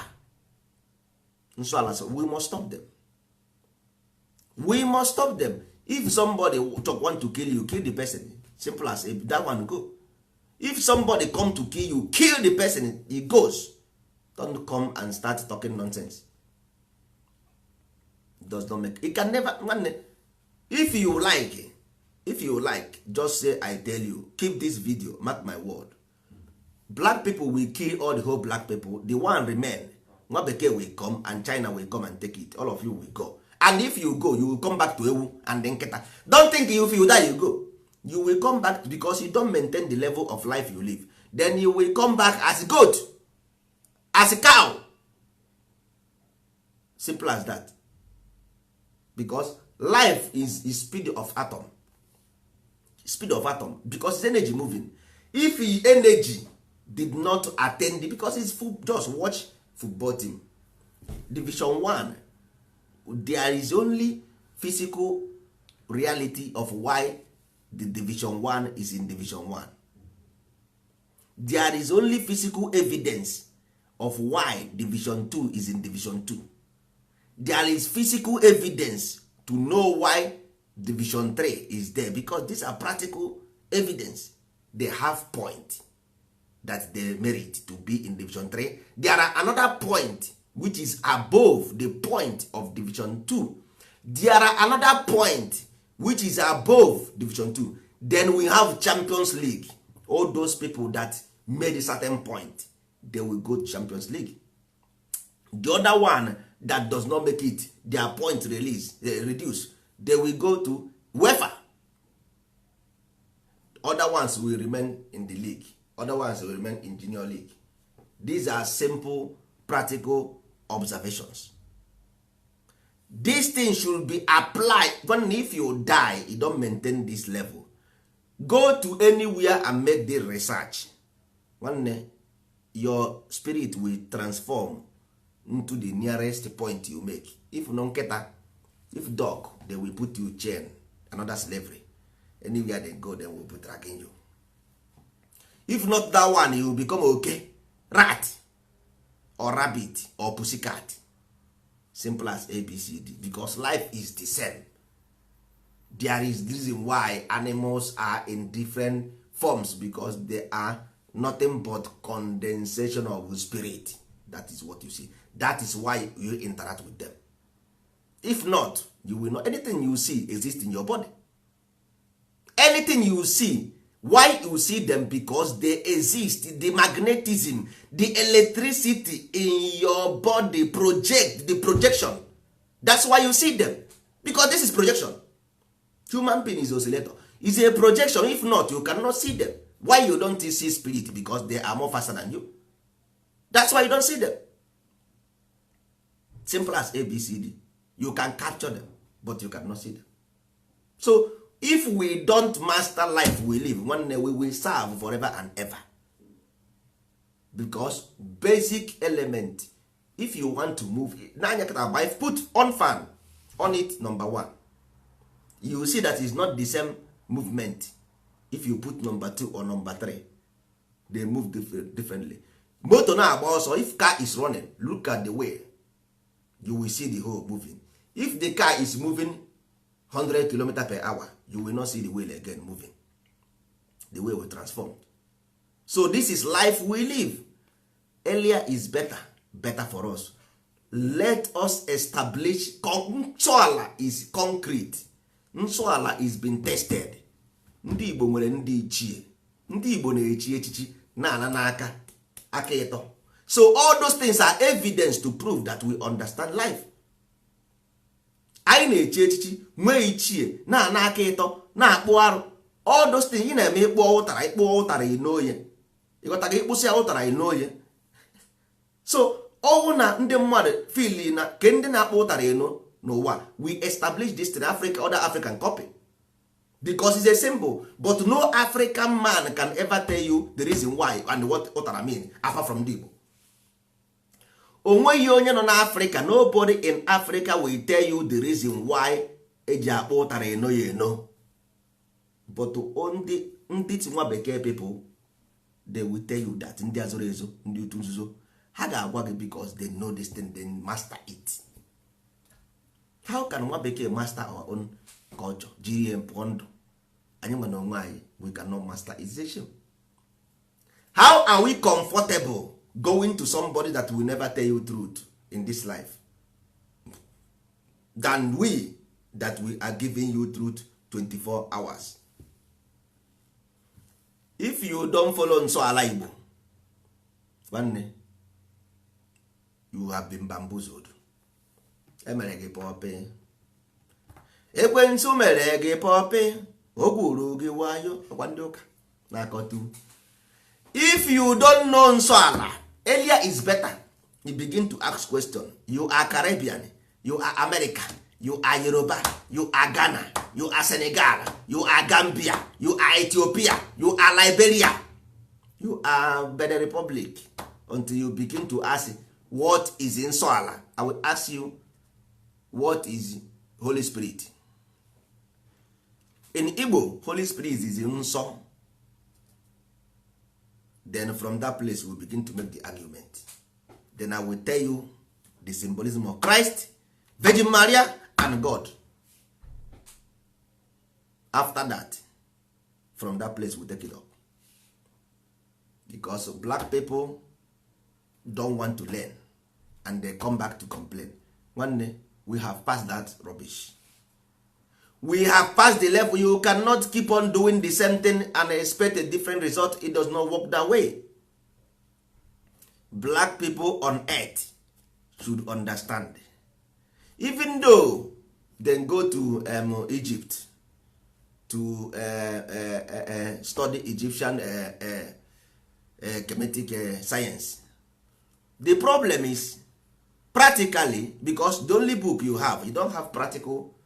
So we must stop them. We must stop them. If somebody want to kill you, kill the person. simple as that one go. If somebody come to kill you, kill the person, he goes. Don't come and start talking nonsense. It does not make, it can never. If you like, just say I tell you, keep this video, mark my word. Black people will kill all the whole black people, the one remain, nwa bekee will come and China will come and take it, all of you will go. And if you go, you will come back to ewu and then nketa. Don't think if you die you go. You will come back because you don't maintain the level of life you live. Then you will come back as a goat, as a cow. Simple as that. Because life is speed of atom. Speed of atom, because it's energy moving. If energy did not attend it, because it's just watch football team, Division 1, there is only physical reality of why the Division 1 is in Division 1. There is only physical evidence of why Division 2 is in Division 2. There is physical evidence to know why Division 3 is there, because these are practical evidence. They have point that they merit to be in Division 3. There are another point which is above the point of Division 2. There are another point which is above Division 2. Then we have Champions League. All those people that made a certain point, they will go to Champions League. The other one that does not make it, their point reduce, they will go to UEFA. Other ones will remain in the league. Other ones will remain in junior league. These are simple, practical observations. These things should be applied. Even if you die, you don't maintain this level. Go to anywhere and make the research. One day, your spirit will transform into the nearest point you make. If non-keta, if dog, they will put you chain, another slavery. Anywhere they go, they will be dragging you. If not that one, you will become okay, rat or rabbit or pussycat. Simple as ABCD. Because life is the same. There is reason why animals are in different forms, because they are nothing but condensation of spirit. That is what you see. That is why you interact with them. If not, you will not. Anything you see exists in your body. Anything you see, why you see them? Because they exist. The magnetism, the electricity in your body project, the projection. That's why you see them, because this is projection. Human being is oscillator. It's a projection. If not, you cannot see them. Why you don't see spirit? Because they are more faster than you. That's why you don't see them. Simple as ABCD. You can capture them, but you cannot see them. So if we don't master life we live, one day we will serve forever and ever. Because basic element, if you want to move, put on fan on it, number 1. You will see that it's not the same movement. If you put number 2 or number 3, they move differently. Motor now also, if car is running, look at the way, you will see the whole moving. If the car is moving 100 km/h, you will not see the wheel again moving. The wheel will transform. So this is life we live. Earlier is better for us. Let us establish. Nsọala is concrete. Nsọala is been tested. Ndị Igbo nwere ndị ichie. Ndị Igbo na-echi echichi na-ana n'aka aka ịtọ. So all those things are evidence to prove that we understand life. Anyị na-echi echichi, nwee ichie na-ana aka ịtọ, na-akpụ arụ. All those things ị na-eme ịkpụ ụtara inoye. Ịghọta gị ịkpụsị ụtara inoye. So ọwụ na ndị mmadụ feel na ke ndị na-akpụ ụtara ino n'ụwa, we establish this in Africa, other African copy. Because it's a symbol, but no African man can ever tell you the reason why and what ụtara mean apart from the Igbo. Onweghị onye nọ na Africa, nobody in Africa will tell you the reason why eji akpọ ụtara eno ya eno. But ndị nwa bekee people, they will tell you that ndị azụrụ ezo, ndị utu nzuzo, ha ga-agwa gị because they know this thing, they master it. How can nwa bekee master our own culture? Jiri pụọ ndụ. anyị nwe na onwe anyị, we cannot master is a shame. How are we comfortable going to somebody that will never tell you truth in this life than we that we are giving you truth 24 hours? If you don't follow nsọ ala Igbo, nwanne, you have been bamboozled. Emere gị pọpị, ekwensu mere gị pọpị, o gwuru gị wayo, ọkwa ndị ụka na-akọtu. If you don't know nsọ ala, earlier is better. You begin to ask question. You are Caribbean, you are America, you are Yoruba, you are Ghana, you are Senegal, you are Gambia, you are Ethiopia, you are Liberia, you are Benin Republic. Until you begin to ask what is in Soala, I will ask you what is Holy Spirit. In Igbo, Holy Spirit is in Nsọ. Then from that place we begin to make the argument. Then I will tell you the symbolism of Christ, Virgin Maria, and God. After that, from that place we take it up. Because black people don't want to learn and they come back to complain. One day we have passed that rubbish. We have passed the level. You cannot keep on doing the same thing and expect a different result. It does not work that way. Black people on earth should understand. Even though they go to Egypt to study Egyptian Kemetic science, the problem is practically, because the only book you have, you don't have practical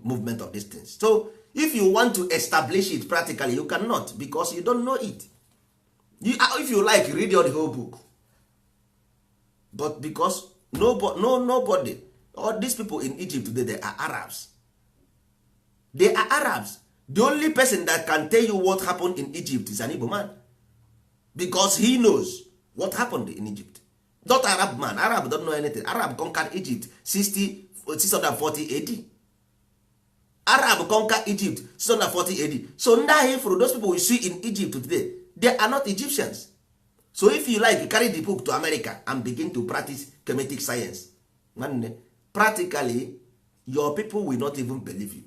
movement of these things. So if you want to establish it practically, you cannot, because you don't know it. If you like, read the whole book. But because nobody, all these people in Egypt today, they are Arabs. They are Arabs. The only person that can tell you what happened in Egypt is an Igbo man, because he knows what happened in Egypt. Not Arab man. Arab don't know anything. Arab conquered Egypt 640 AD. Arab conquered Egypt 640 AD. So now for those people we see in Egypt today, they are not Egyptians. So if you like, carry the book to America and begin to practice Kemetic science, practically your people will not even believe you.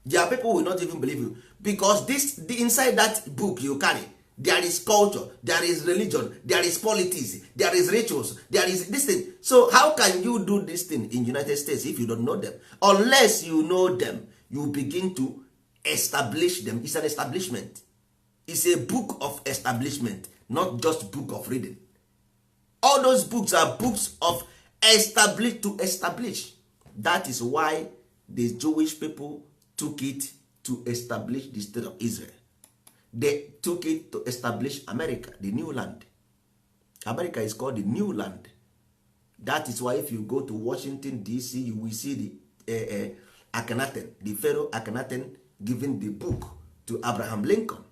Their people will not even believe you, because inside that book you carry, there is culture, there is religion, there is politics, there is rituals, there is this thing. So how can you do this thing in United States if you don't know them? Unless you know them, you begin to establish them. It's an establishment. It's a book of establishment, not just book of reading. All those books are books of establish. That is why the Jewish people took it to establish the state of Israel. They took it to establish America, the new land. America is called the new land. That is why if you go to Washington DC, you will see the Akhenaten, the Pharaoh Akhenaten giving the book to Abraham Lincoln,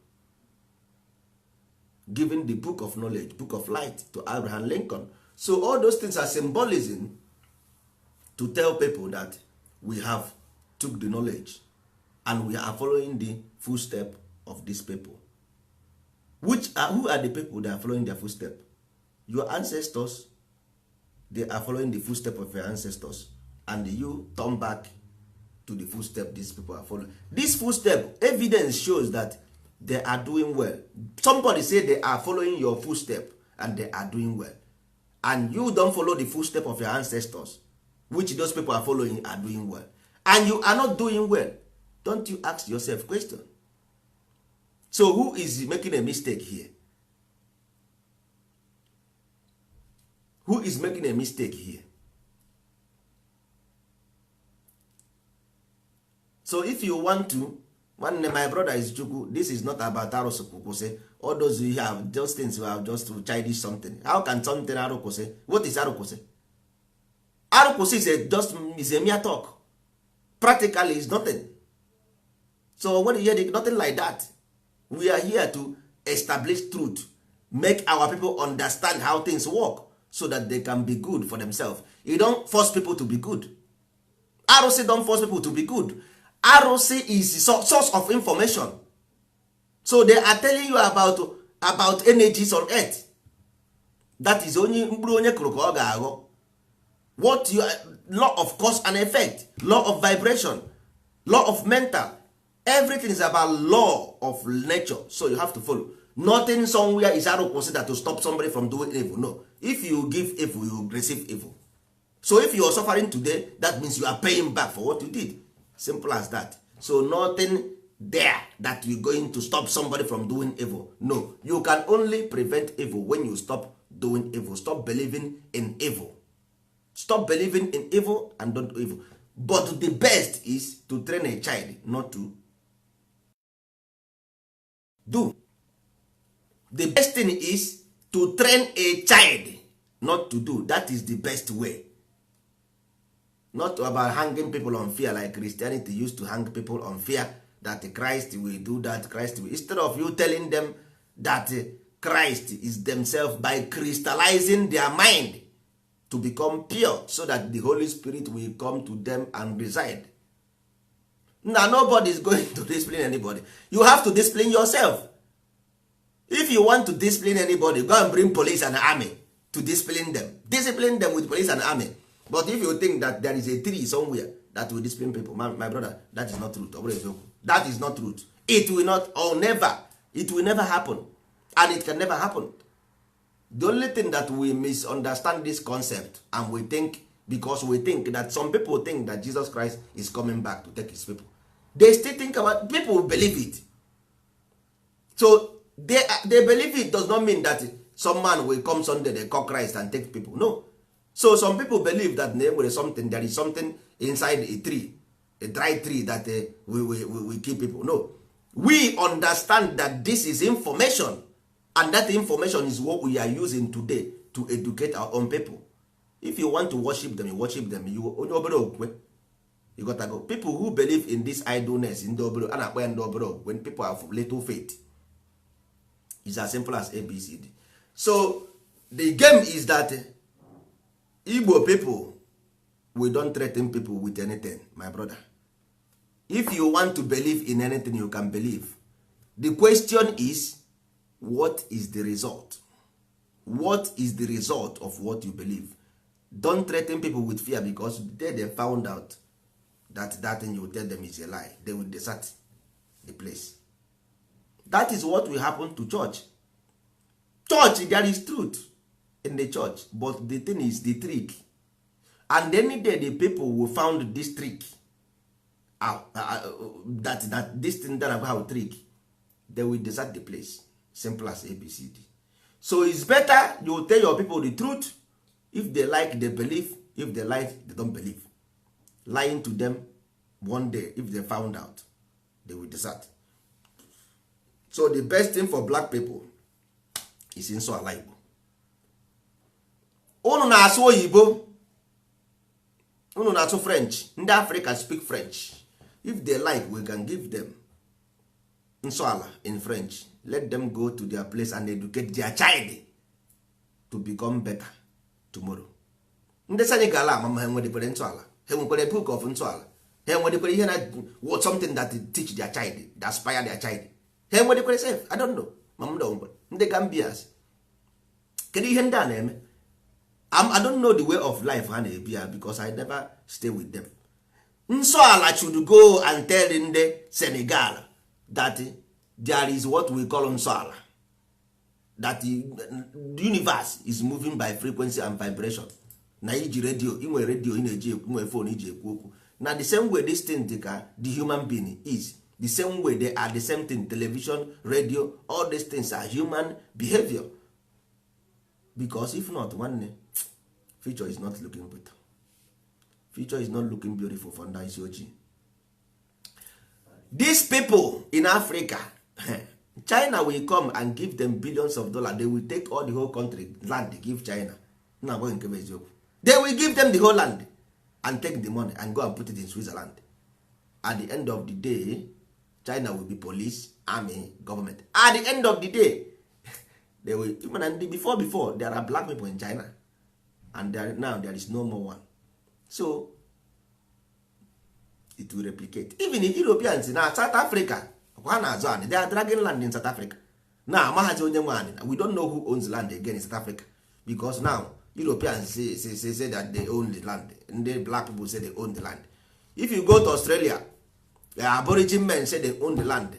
giving the book of knowledge, book of light to Abraham Lincoln. So all those things are symbolism to tell people that we have took the knowledge and we are following the footstep of these people. Who are the people that are following their footstep? Your ancestors. They are following the footstep of your ancestors, and you turn back to the footstep these people are following. This footstep evidence shows that they are doing well. Somebody say they are following your footstep and they are doing well, and you don't follow the footstep of your ancestors, which those people are following are doing well, and you are not doing well. Don't you ask yourself question? So who is making a mistake here? Who is making a mistake here? So if you want to, my brother is Chukwu, this is not about Arosokukose. All those who have those things who have just to childish something. How can something Arokose? What is Arokose? Arokose is a mere talk. Practically it's nothing. So when you hear nothing like that, we are here to establish truth, make our people understand how things work so that they can be good for themselves. You don't force people to be good. ROC don't force people to be good. arụsị is source of information. So they are telling you about energies on earth. That is onye mkpụrụ onye kụrụ ka ọ ga-aghọ. What you law of cause and effect, law of vibration, law of mental, everything is about law of nature. So you have to follow. Nothing somewhere is considered to stop somebody from doing evil. No. If you give evil, you receive evil. So if you are suffering today, that means you are paying back for what you did. Simple as that. So nothing there that you're going to stop somebody from doing evil. No. You can only prevent evil when you stop doing evil. Stop believing in evil. Stop believing in evil and don't do evil. But the best is to train a child not to do. The best thing is to train a child not to do. That is the best way. Not about hanging people on fear like Christianity used to hang people on fear that Christ will do that. Christ will. Instead of you telling them that Christ is themselves by crystallizing their mind to become pure so that the Holy Spirit will come to them and reside. Now nobody is going to discipline anybody. You have to discipline yourself. If you want to discipline anybody, go and bring police and army to discipline them. Discipline them with police and army. But if you think that there is a tree somewhere that will discipline people, my brother, that is not truth. That is not truth. It will not, or never. It will never happen. And it can never happen. The only thing that we misunderstand this concept, and we think, because we think that some people think that Jesus Christ is coming back to take his people. They still think about, people believe it. So they believe it does not mean that some man will come Sunday, they call Christ and take people. No. So some people believe that there is something inside a tree, a dry tree that we keep people. No. We understand that this is information, and that information is what we are using today to educate our own people. If you want to worship them, you worship them. You gotta go. People who believe in this idleness, in when people have little faith, it's as simple as ABCD. So the game is that Igbo people, we don't threaten people with anything, my brother. If you want to believe in anything, you can believe. The question is, what is the result? What is the result of what you believe? Don't threaten people with fear, because they found out that thing you tell them is a lie. They will desert the place. That is what will happen to church. Church, there is truth in the church, but the thing is the trick. And any day the people will found this trick, that this thing that about trick, they will desert the place. Simple as ABCD. So it's better you tell your people the truth. If they like, they believe. If they like, they don't believe. Lying to them, one day, if they found out, they will desert. So the best thing for black people is in so alive. Unu na-asụ oyibo, unu na-asụ French. Ndị Africa speak French. If they like, we can give them Nsọala in French. Let them go to their place and educate their child to become better tomorrow. Ndị Senegal ama ha nwedekwere Nsọala. Ha nwekwere book of Nsọala. Ha nwedekwere ihe na something that teach their child, that inspire their child. Ha nwedekwere safe. I don't know. Ndị Gambians. Kedu ihe ndị a na-eme? I don't know the way of life ha na-ebi ya, because I never stay with them. Nsọala should go and tell in the Senegal that there is what we call Nsọala, that the universe is moving by frequency and vibration. Na iji radio, inwe radio, ị na-eji ekwu, inwe phone iji ekwu okwu. Na the same way this thing the human being is, the same way they are the same thing. Television, radio, all these things are human behavior. Because if not, one future is not looking better. Future is not looking beautiful for Ndaisi. These people in Africa, China will come and give them billions of dollars. They will take all the whole country land, they give China. They will give them the whole land and take the money and go and put it in Switzerland. At the end of the day, China will be police, army, government. At the end of the day, they will, before there are black people in China, and now there is no more one. So it will replicate. Even the Europeans na South Africa ha na-azụ anị, they are dragging land in South Africa. Now amaghazi onye nwe anị, we don't know who owns land again in South Africa, because now Europeans say that they own the land, and the black people say they own the land. If you go to Australia, the Aborigine men say they own the land,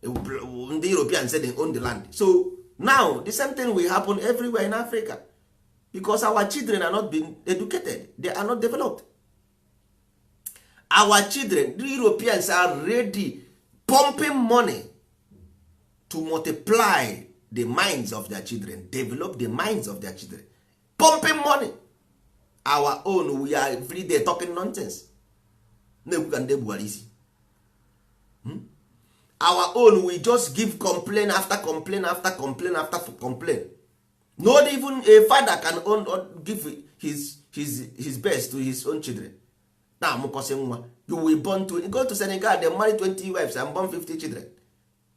the Europeans say they own the land. So now the same thing will happen everywhere in Africa, because our children are not being educated, they are not developed. Our children, the Europeans are ready pumping money to multiply the minds of their children, develop the minds of their children, pumping money. Our own, we are every day talking nonsense. Our own, we just give complaint after complaint after complaint after complaint. Not even a father can give his best to his own children. Now you will born to go to Senegal, they marry 20 wives and born 50 children.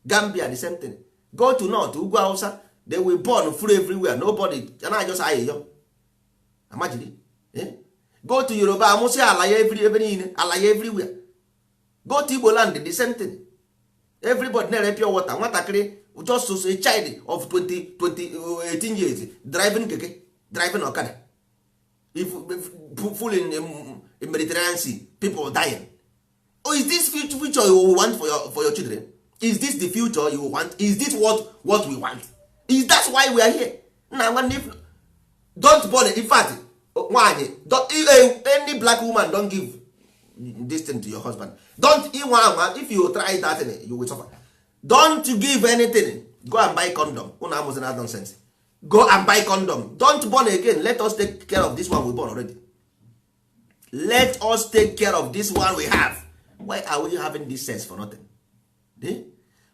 Gambia, the same thing. Go to North, Ugwu Hausa, they will born full everywhere. Nobody, and I just aye. Imagine it. Go to Yoruba, Amusi alaye everywhere. Go to Igbo land, the same thing. Everybody near pure water. Watakere, just a child of 18 years driving keke, driving Okada. If full in Mediterranean Sea, people dying. Oh, is this future you want for your children? Is this the future you want? Is this what we want? Is that why we are here? Now, don't bother. In fact, any black woman don't give this thing to your husband. Don't if you try that, you will suffer. Don't give anything. Go and buy condom. Nonsense. Go and buy condom. Don't born again. Let us take care of this one we born already. Let us take care of this one we have. Why are we having this sense for nothing?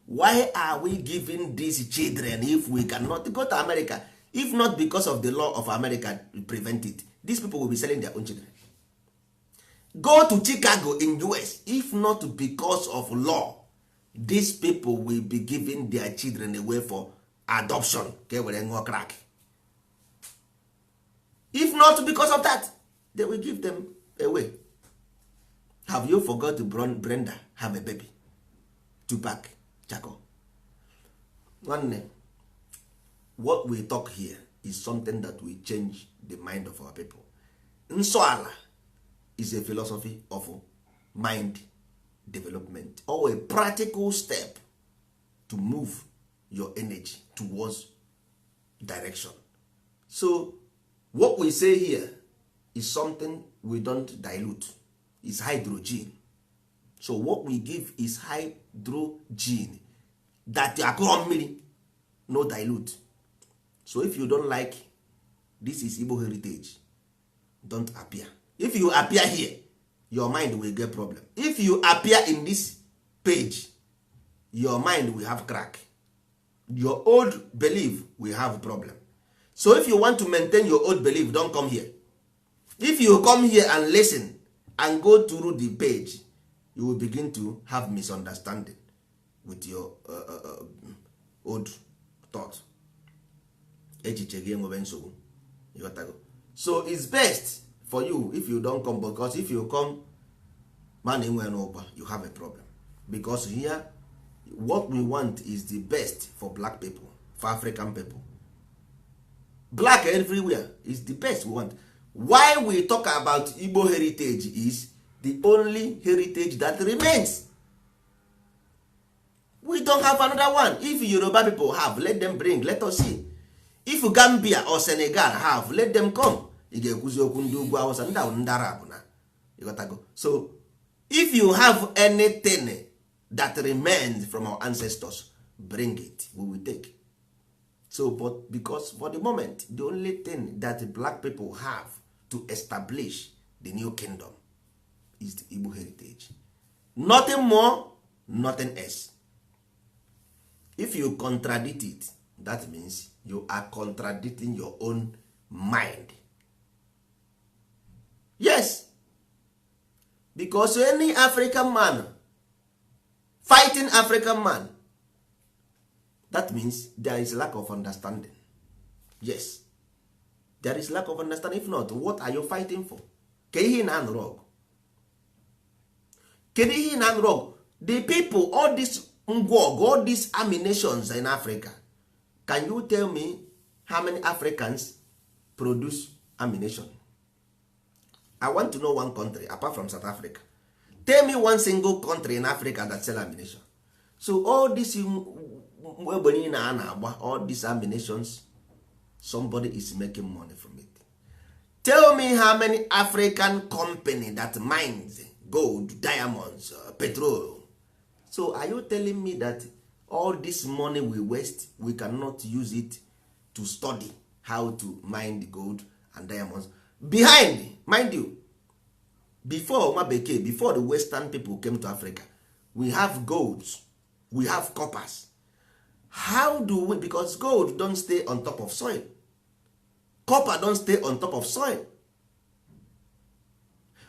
Why are we giving these children if we cannot go to America? If not because of the law of America prevent it, these people will be selling their own children. Go to Chicago in US. If not because of law, these people will be giving their children away for adoption. Crack. If not because of that, they will give them away. Have you forgot to Brenda have a baby? Tupac Chaco. One name. What we talk here is something that will change the mind of our people. Nsoala is a philosophy of mind development, or a practical step to move your energy towards direction. So what we say here is something we don't dilute. It's hydrogen. So what we give is hydrogen that you are no dilute. So if you don't like this is Igbo heritage, don't appear. If you appear here, your mind will get problem. If you appear in this page, your mind will have crack. Your old belief will have problem. So if you want to maintain your old belief, don't come here. If you come here and listen and go through the page, you will begin to have misunderstanding with your old thought. So it's best for you if you don't come, because if you come, you have a problem. Because here, what we want is the best for black people, for African people. Black everywhere is the best we want. Why we talk about Igbo heritage is the only heritage that remains. We don't have another one. If Yoruba people have, let them bring, let us see. If Gambia or Senegal have, let them come. So if you have anything that remains from our ancestors, bring it, we will take. So, but because for the moment, the only thing that the black people have to establish the new kingdom is the Igbo heritage. Nothing more, nothing else. If you contradict it, that means you are contradicting your own mind. Yes. Because any African man fighting African man, that means there is lack of understanding. Yes. There is lack of understanding. If not, what are you fighting for? Ke kedu ihe na wrong? The people, all this ngwog, all these ammunitions in Africa, can you tell me how many Africans produce ammunition? I want to know one country apart from South Africa. Tell me one single country in Africa that sell ammunition. So all this all these ammunitions, somebody is making money from it. Tell me how many African company that mines gold, diamonds, petrol. So are you telling me that all this money we waste, we cannot use it to study how to mine the gold and diamonds? Behind, mind you, before the Western people came to Africa, we have golds, we have coppers. How do we? Because gold don't stay on top of soil, copper don't stay on top of soil.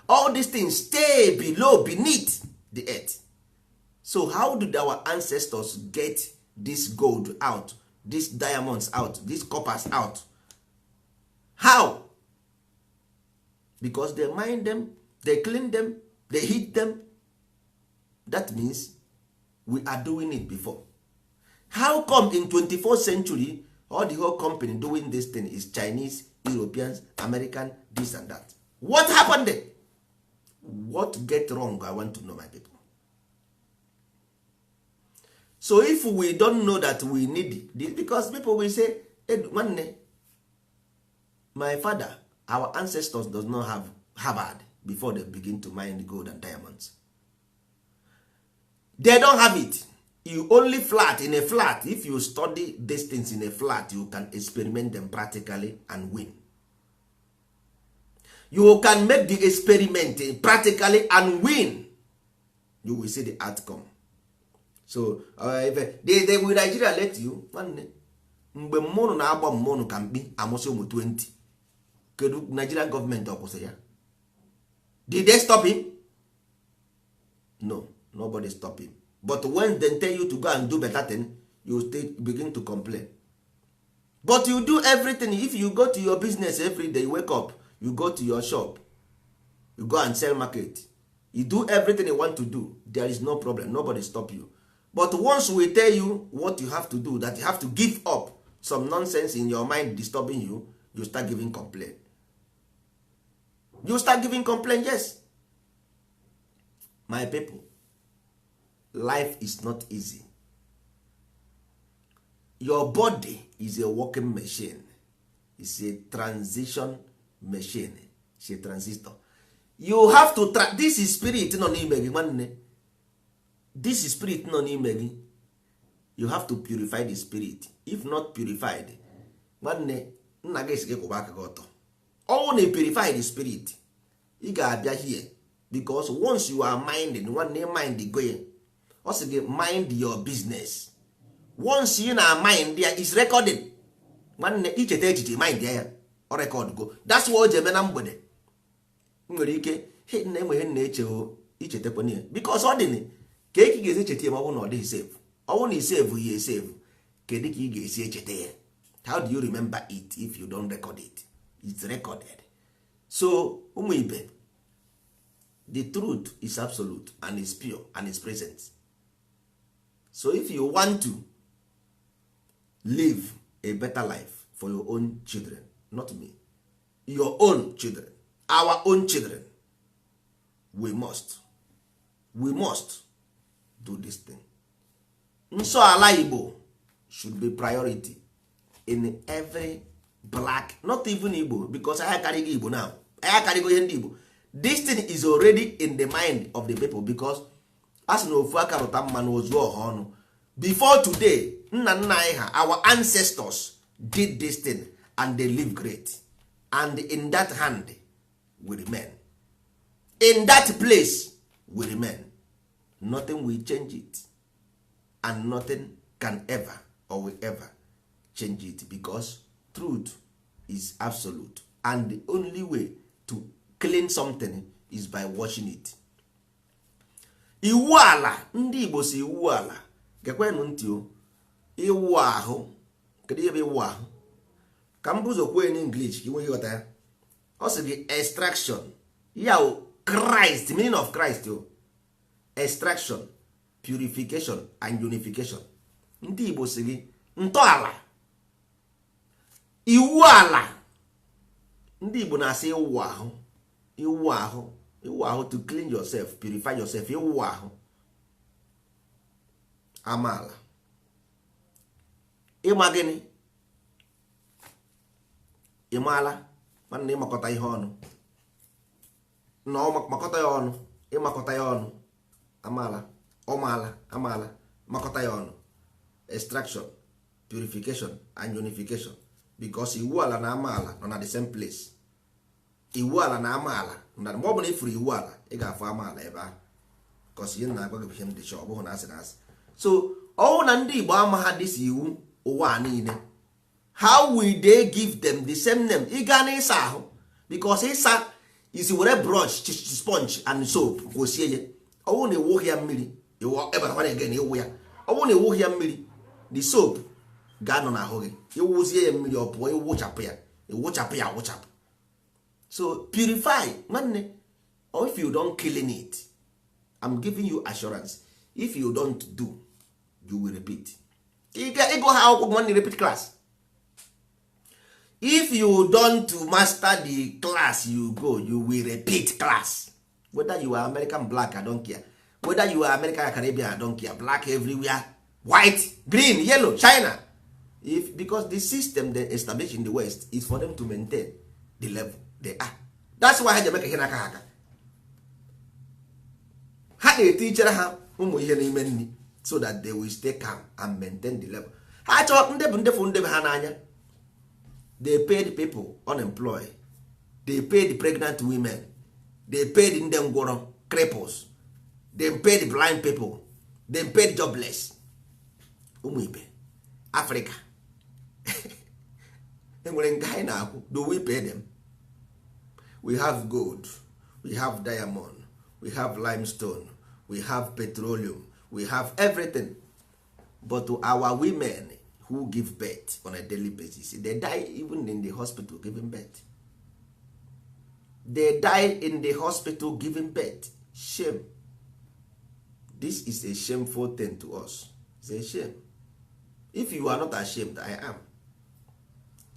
All these things stay below, beneath the earth. So how did our ancestors get this gold out, these diamonds out, these coppers out? How? Because they mine them, they clean them, they heat them. That means we are doing it before. How come in 24th century all the whole company doing this thing is Chinese, Europeans, American, this and that? What happened there? What get wrong? I want to know, my people. So if we don't know that we need this, because people will say, hey, my father, our ancestors does not have Harvard before they begin to mine the gold and diamonds. They don't have it. You only flat, in a flat. If you study these things in a flat, you can experiment them practically and win. You can make the experiment practically and win. You will see the outcome. So if they will Nigeria let you, mgbe mmụnụ na-agba mmụnụ ka mkpi amụsị ụmụ 20, kedu Nigerian government ọkwụsị ya? Did they stop him? No, nobody stop him. But when they tell you to go and do better thing, you begin to complain. But you do everything. If you go to your business every day, you wake up, you go to your shop, you go and sell market, you do everything you want to do, there is no problem, nobody stop you. But once we tell you what you have to do, that you have to give up some nonsense in your mind disturbing you, you start giving complaint. You start giving complaint, yes. My people, life is not easy. Your body is a working machine. It's a transition machine. It's a transistor. You have to this is spirit nọ n'ime gị nwanne. This is spirit nọ n'ime gị. You have to purify the spirit. If not purified, nwanne nna gị esi kwụba aka gị ọtọ. All na purify the spirit. Ị ga-abịa here because once you are minding, nwanne mind going. Also mind your business. Once you na mind there is recording. Nwanne icheta echiche mind ya o record go. That's what o ji eme na mgbede. Nwere ike na-enwe na-eche o ichetekwana ya because ọ dị ka ị ga-esi echeta ya ma ọ bụ na ọ dịghị save. Ọ bụ na i save ya save. Kedu ka ị ga-esi echeta ya? How do you remember it if you don't record it? It's recorded. So ụmụ ibe, the truth is absolute and is pure and is present. So if you want to live a better life for your own children, not me, your own children, our own children, we must do this thing. Nsọ ala Igbo should be priority in every black, not even Igbo, because I carry Igbo now. I carry Igbo. This thing is already in the mind of the people because as na ofu aka rụta mmanụ ozu ọha ọnụ. Before today, nna nna anyị ha, our ancestors did this thing and they live great. And in that hand we remain. In that place we remain. Nothing will change it. And nothing can ever or will ever change it because truth is absolute. And the only way to clean something is by washing it. Iwu ala, ndị Igbo si iwu ala. Gekwenụ ntị o. Iwu ahụ. Kedu ihe bụ iwu ahụ? Ka m buzo kwuo in English ka ị nwee ghọta ya. Ọ sị gị extraction. Ya o Christ, meaning of Christ o. extraction, purification and unification. Ndị Igbo si gị ntọala, iwu ala. Ndị Igbo na-asị ịwụ ahụ, ịwụ ahụ, ịwụ ahụ, to clean yourself, purify yourself, ịwụ ahụ. Amaala, ịma gịnị? Ịmaala nwanne, ịmakọta ihe ọnụ na makọta ya ọnụ, ịmakọta ya ọnụ. Amaala, ọmaala, amaala, makọta ya ọnụ. Extraction, purification and unification. Because iwu ala na amaala nọ na the same place. Iwu ala na amaala na mgbe ọ bụla ifuru iwu ala, ị ga-afụ amaala ebe ahụ. Because ihe na-agwa gị ihe m dị chọọ, ọ bụghị na asị na asị. So ọwụ na ndị Igbo ama ha dịsi iwu ụwa niile, how will they give them the same name? Ị gaa na ịsa ahụ, because ịsa isi were brush, sponge and soap gosie ya. Ọwụ na ewu ya mmiri, ebatakwana again ewu ya. Ọwụ na ewu ya mmiri, the soap ga-anọ n'ahụ gị. Ewuzie ya mmiri, ọ pụọ, ewuchapụ ya, ewuchapụ ya, awụchapụ. So purify nwanne. Or if you don't killing it, I'm giving you assurance, if you don't do, you will repeat. You go how one repeat class. If you don't master the class you go, you will repeat class. Whether you are American black, I don't care. Whether you are American Caribbean, I don't care. Black everywhere, white, green, yellow, China. Because the system they established in the West is for them to maintain the level they are. That's why Jamaica here naka haka. Ha na-etinyere ha ụmụ ihe n'ime nri so that they will stay calm and maintain the level. Ha chọrọ ndị bụ ndị fụ ndị ha n'anya. They paid people unemployed. They paid pregnant women. They paid ndị ngwọrọ, cripples. They paid blind people. They paid jobless. Ụmụ ibe Africa. Enwere nke anyị na-akwụ. Do we pay them? We have gold, we have diamond, we have limestone, we have petroleum, we have everything. But to our women who give birth on a daily basis, they die even in the hospital giving birth. They die in the hospital giving birth. Shame. This is a shameful thing to us. It's a shame. If you are not ashamed, I am.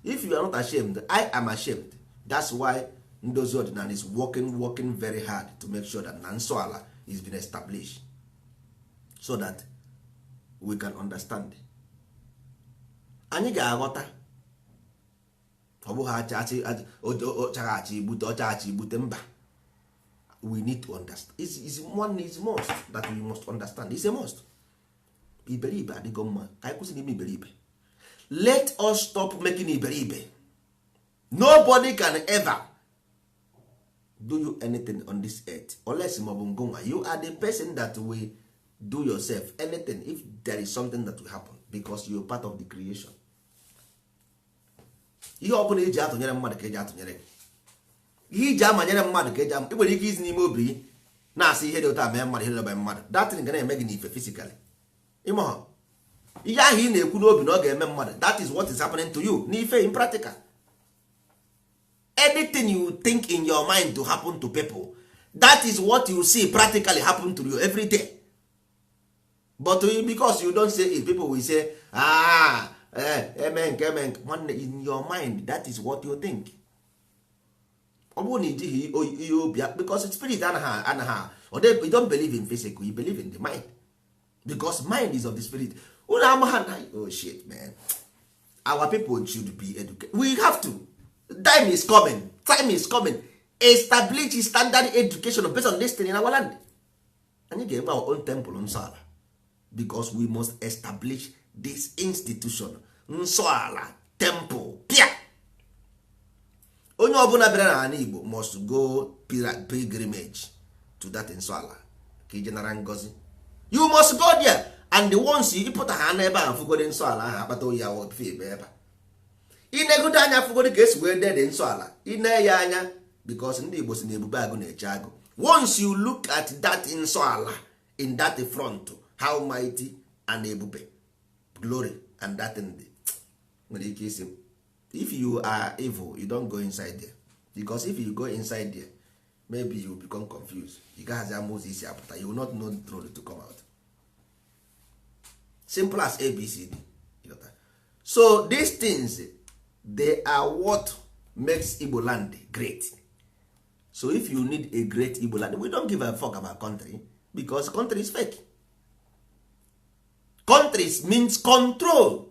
If you are not ashamed, I am ashamed. That's why Ndozi Ordinary is working very hard to make sure that Nansoala is being established so that we can understand. Anyị ga-aghọta, ọ bụghị ọchaghachi ibute ọchaghachi ibute mba. We need to understand. It's one is must that we must understand. It's a must. Iberibe adịgo mma, ka anyị kwụsị n'ime iberibe. Let us stop making iberibe. Nobody can ever do you anything on this earth unless you are the person that will do yourself anything if there is something that will happen because you are part of the creation. Ihe ọbụla eji atụnyere mmadụ ka eji atụnyere gị. Ihe iji amanyere mmadụ ka eji nwere ike izi n'ime obi gị na-asị ihe dị ụta mee mmadụ ihe dị mmadụ. That thing ga-eme gị n'ife physically. Ịma ihe ahụ ị na-ekwu n'obi na ọ ga-eme mmadụ, that is what is happening to you n'ife in practical. Anything you think in your mind to happen to people, that is what you see practically happen to you every day. But because you don't say it, people will say amen. In your mind, that is what you think. Because spirit anaha, or you don't believe in physical, you believe in the mind. Because mind is of the spirit. Oh shit, man. Our people should be educated. We have to. Time is coming. Establish standard education based on this thing in our land. And you give our own temple Nsọala, because we must establish this institution. Nsọala temple. Pia. Onye ọbụla bịara n'ala Igbo must go pilgrimage to that Nsọala ka general ngozi. You must go there, and the ones you put ha n'ebe ahụ fugode Nsọala ahụ akpata oyi awọ fe ebe. Inegodo anya fugodi ka esi wee dede Nsọala, ine ya anya, because ndị Igbo si na ebube agụ na-eche agụ. Once you look at that Nsọala in that front, how mighty and ebube, glory, and that in the nwere ike isi, if you are evil, you don't go inside there, because if you go inside there, maybe you become confused. You guys are most easy apụta, you will not know the truth to come out. Simple as ABCD. So these things, they are what makes Igbo land great. So if you need a great Igbo land, we don't give a fuck about country, because country is fake. Countries means control.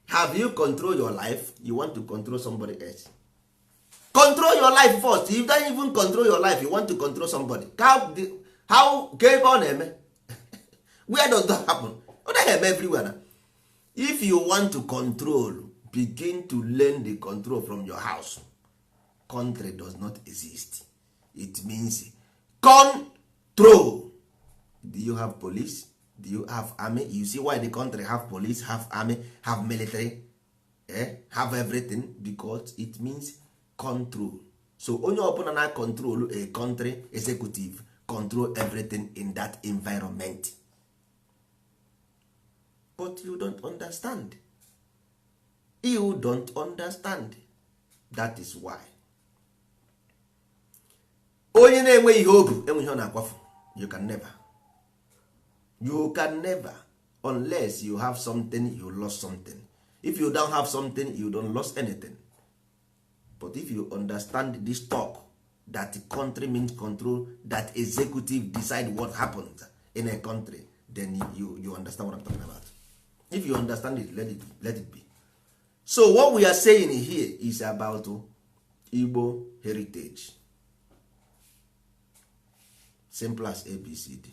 Have you control your life? You want to control somebody else. Control your life first. If you don't even control your life, you want to control somebody. How game on them? Where does that happen? That happen everywhere now. If you want to control, begin to learn the control from your house. Country does not exist. It means control. Do you have police? Do you have army? You see why the country have police, have army, have military, have everything? Because it means control. So onye ọbụla na control a country executive control everything in that environment. But you don't understand. You don't understand. That is why. Onye na-enwe ihe ogu enwe ihe ọ na-akwafu. You can never. You can never, unless you have something, you lost something. If you don't have something, you don't lost anything. But if you understand this talk, that country means control, that executive decide what happens in a country, then you understand what I'm talking about. If you understand it, let it be. So what we are saying here is about Igbo heritage. Simple as ABCD.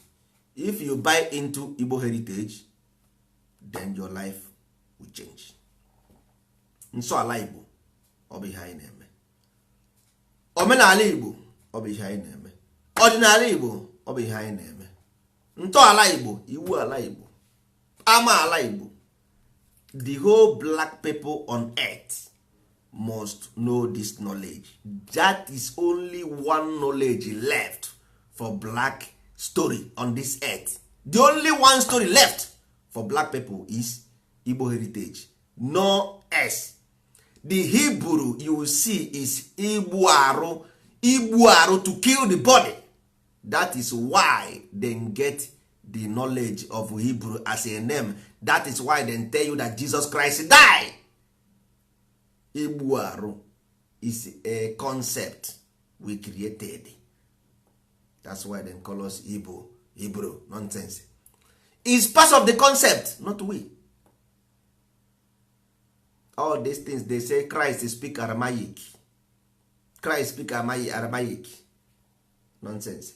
If you buy into Igbo heritage, then your life will change. Nsọala Igbo ọ bụ ihe anyị na-eme. Omenala Igbo ọ bụ ihe anyị na-eme. Ọdịnala Igbo ọ bụ ihe anyị na-eme. Ntọala Igbo, iwu ala Igbo, amaala Igbo. The whole black people on earth must know this knowledge. That is only one knowledge left for black story on this earth. The only one story left for black people is Igbo heritage. No S. The Hebrew you will see is Igbo arụ, to kill the body. That is why they get the knowledge of Hebrew as a name. That is why they tell you that Jesus Christ died. Igbo arụ is a concept we created. That's why they call us Hebrew. Nonsense. It's part of the concept, not we. All these things they say Christ speak Aramaic. Christ speak Aramaic. Nonsense.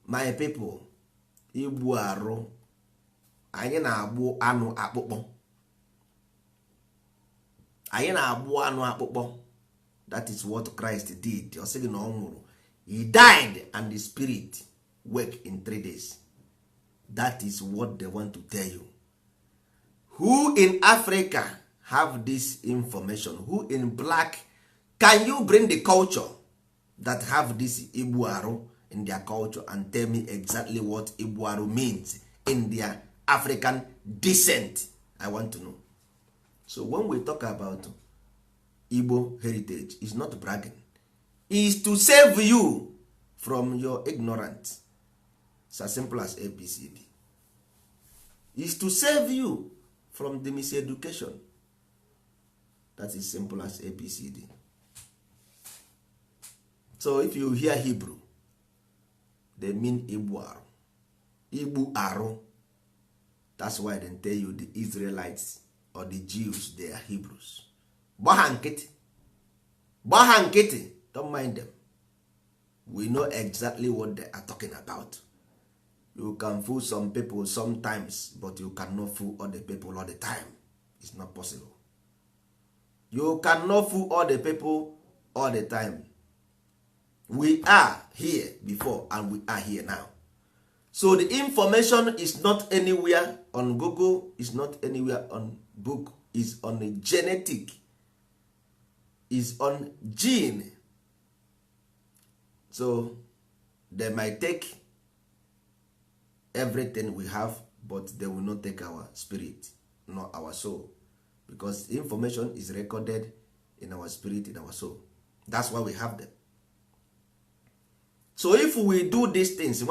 My people, Igbo arụ, anyị na-agbụ anụ akpụkpọ. Anyị na-agbụ anụ akpụkpọ. That is what Christ did. Ọ sịghị na ọ nwụrụ. He died and the spirit worked in 3 days. That is what they want to tell you. Who in Africa have this information? Who in black? Can you bring the culture that have this Igbo arụ in their culture and tell me exactly what Igbo arụ means in their African descent? I want to know. So when we talk about Igbo heritage, it's not bragging. Is to save you from your ignorance. It's as simple as ABCD. Is to save you from the miseducation. That is simple as ABCD. So if you hear Hebrew, they mean Igbo arụ. Igbo arụ. That's why they tell you the Israelites or the Jews, they are Hebrews. Gbaa nkịtị. Don't mind them. We know exactly what they are talking about. You can fool some people sometimes, but you cannot fool other people all the time. It's not possible. You cannot fool all the people all the time. We are here before and we are here now. So the information is not anywhere on Google, is not anywhere on book, is on a genetic, is on gene. So they might take everything we have, but they will not take our spirit, not our soul, because the information is recorded in our spirit, in our soul. That's why we have them. So if we do these things,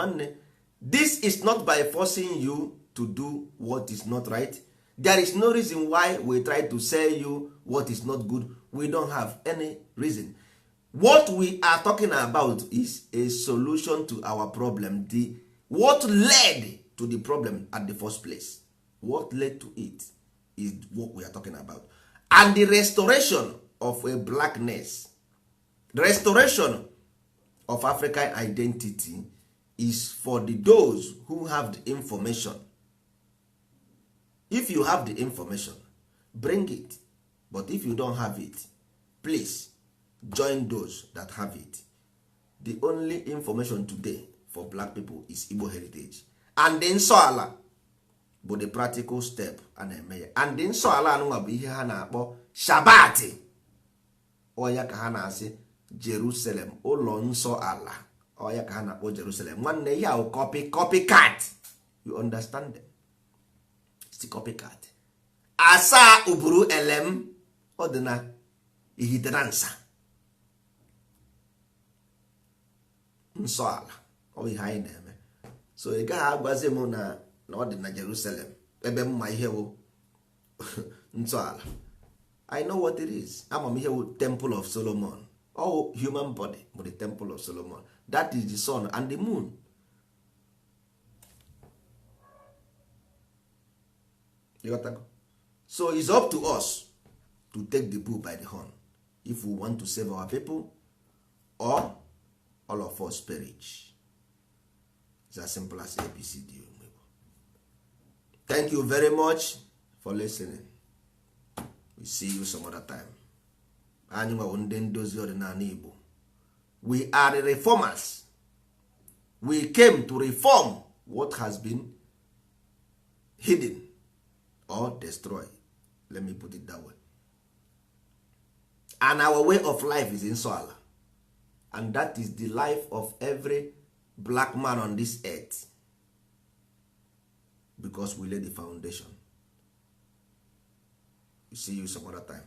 this is not by forcing you to do what is not right. There is no reason why we try to sell you what is not good. We don't have any reason. What we are talking about is a solution to our problem. What led to the problem at the first place, what led to it is what we are talking about. And the restoration of a blackness, the restoration of African identity is for those who have the information. If you have the information, bring it. But if you don't have it, please join those that have it. The only information today for black people is Igbo heritage. And the nsọ ala bụ the practical step a na-eme ya. And the nsọ ala anụnwa bụ ihe ha na-akpọ Shabbat. Oya ka ha na-asị Jerusalem, ụlọ nsọ ala. Oya ka ha na-akpọ Jerusalem. Nwanne ihe ahụ copycat. You understand them? It's the copycat. Asa uburu elem ọdịna ihitera nsa. Nsọ ala ọ ihe anyị na-eme. So ị gaghị agwazi m na ọ dị na Jerusalem ebe mma ihe bụ nsọ ala. I know what it is. Ama m ihe bụ Temple of Solomon. All human body bụ the Temple of Solomon. That is the sun and the moon. You got to go. So it's up to us to take the bull by the horn if we want to save our people or all of us perish. It's as simple as ABCD. Thank you very much for listening. We see you some other time. Anyị nwa ndị ndozi ọdịnala Igbo. We are the reformers. We came to reform what has been hidden or destroyed. Let me put it that way. And our way of life is in Soala. And that is the life of every black man on this earth. Because we laid the foundation. We see you some other time.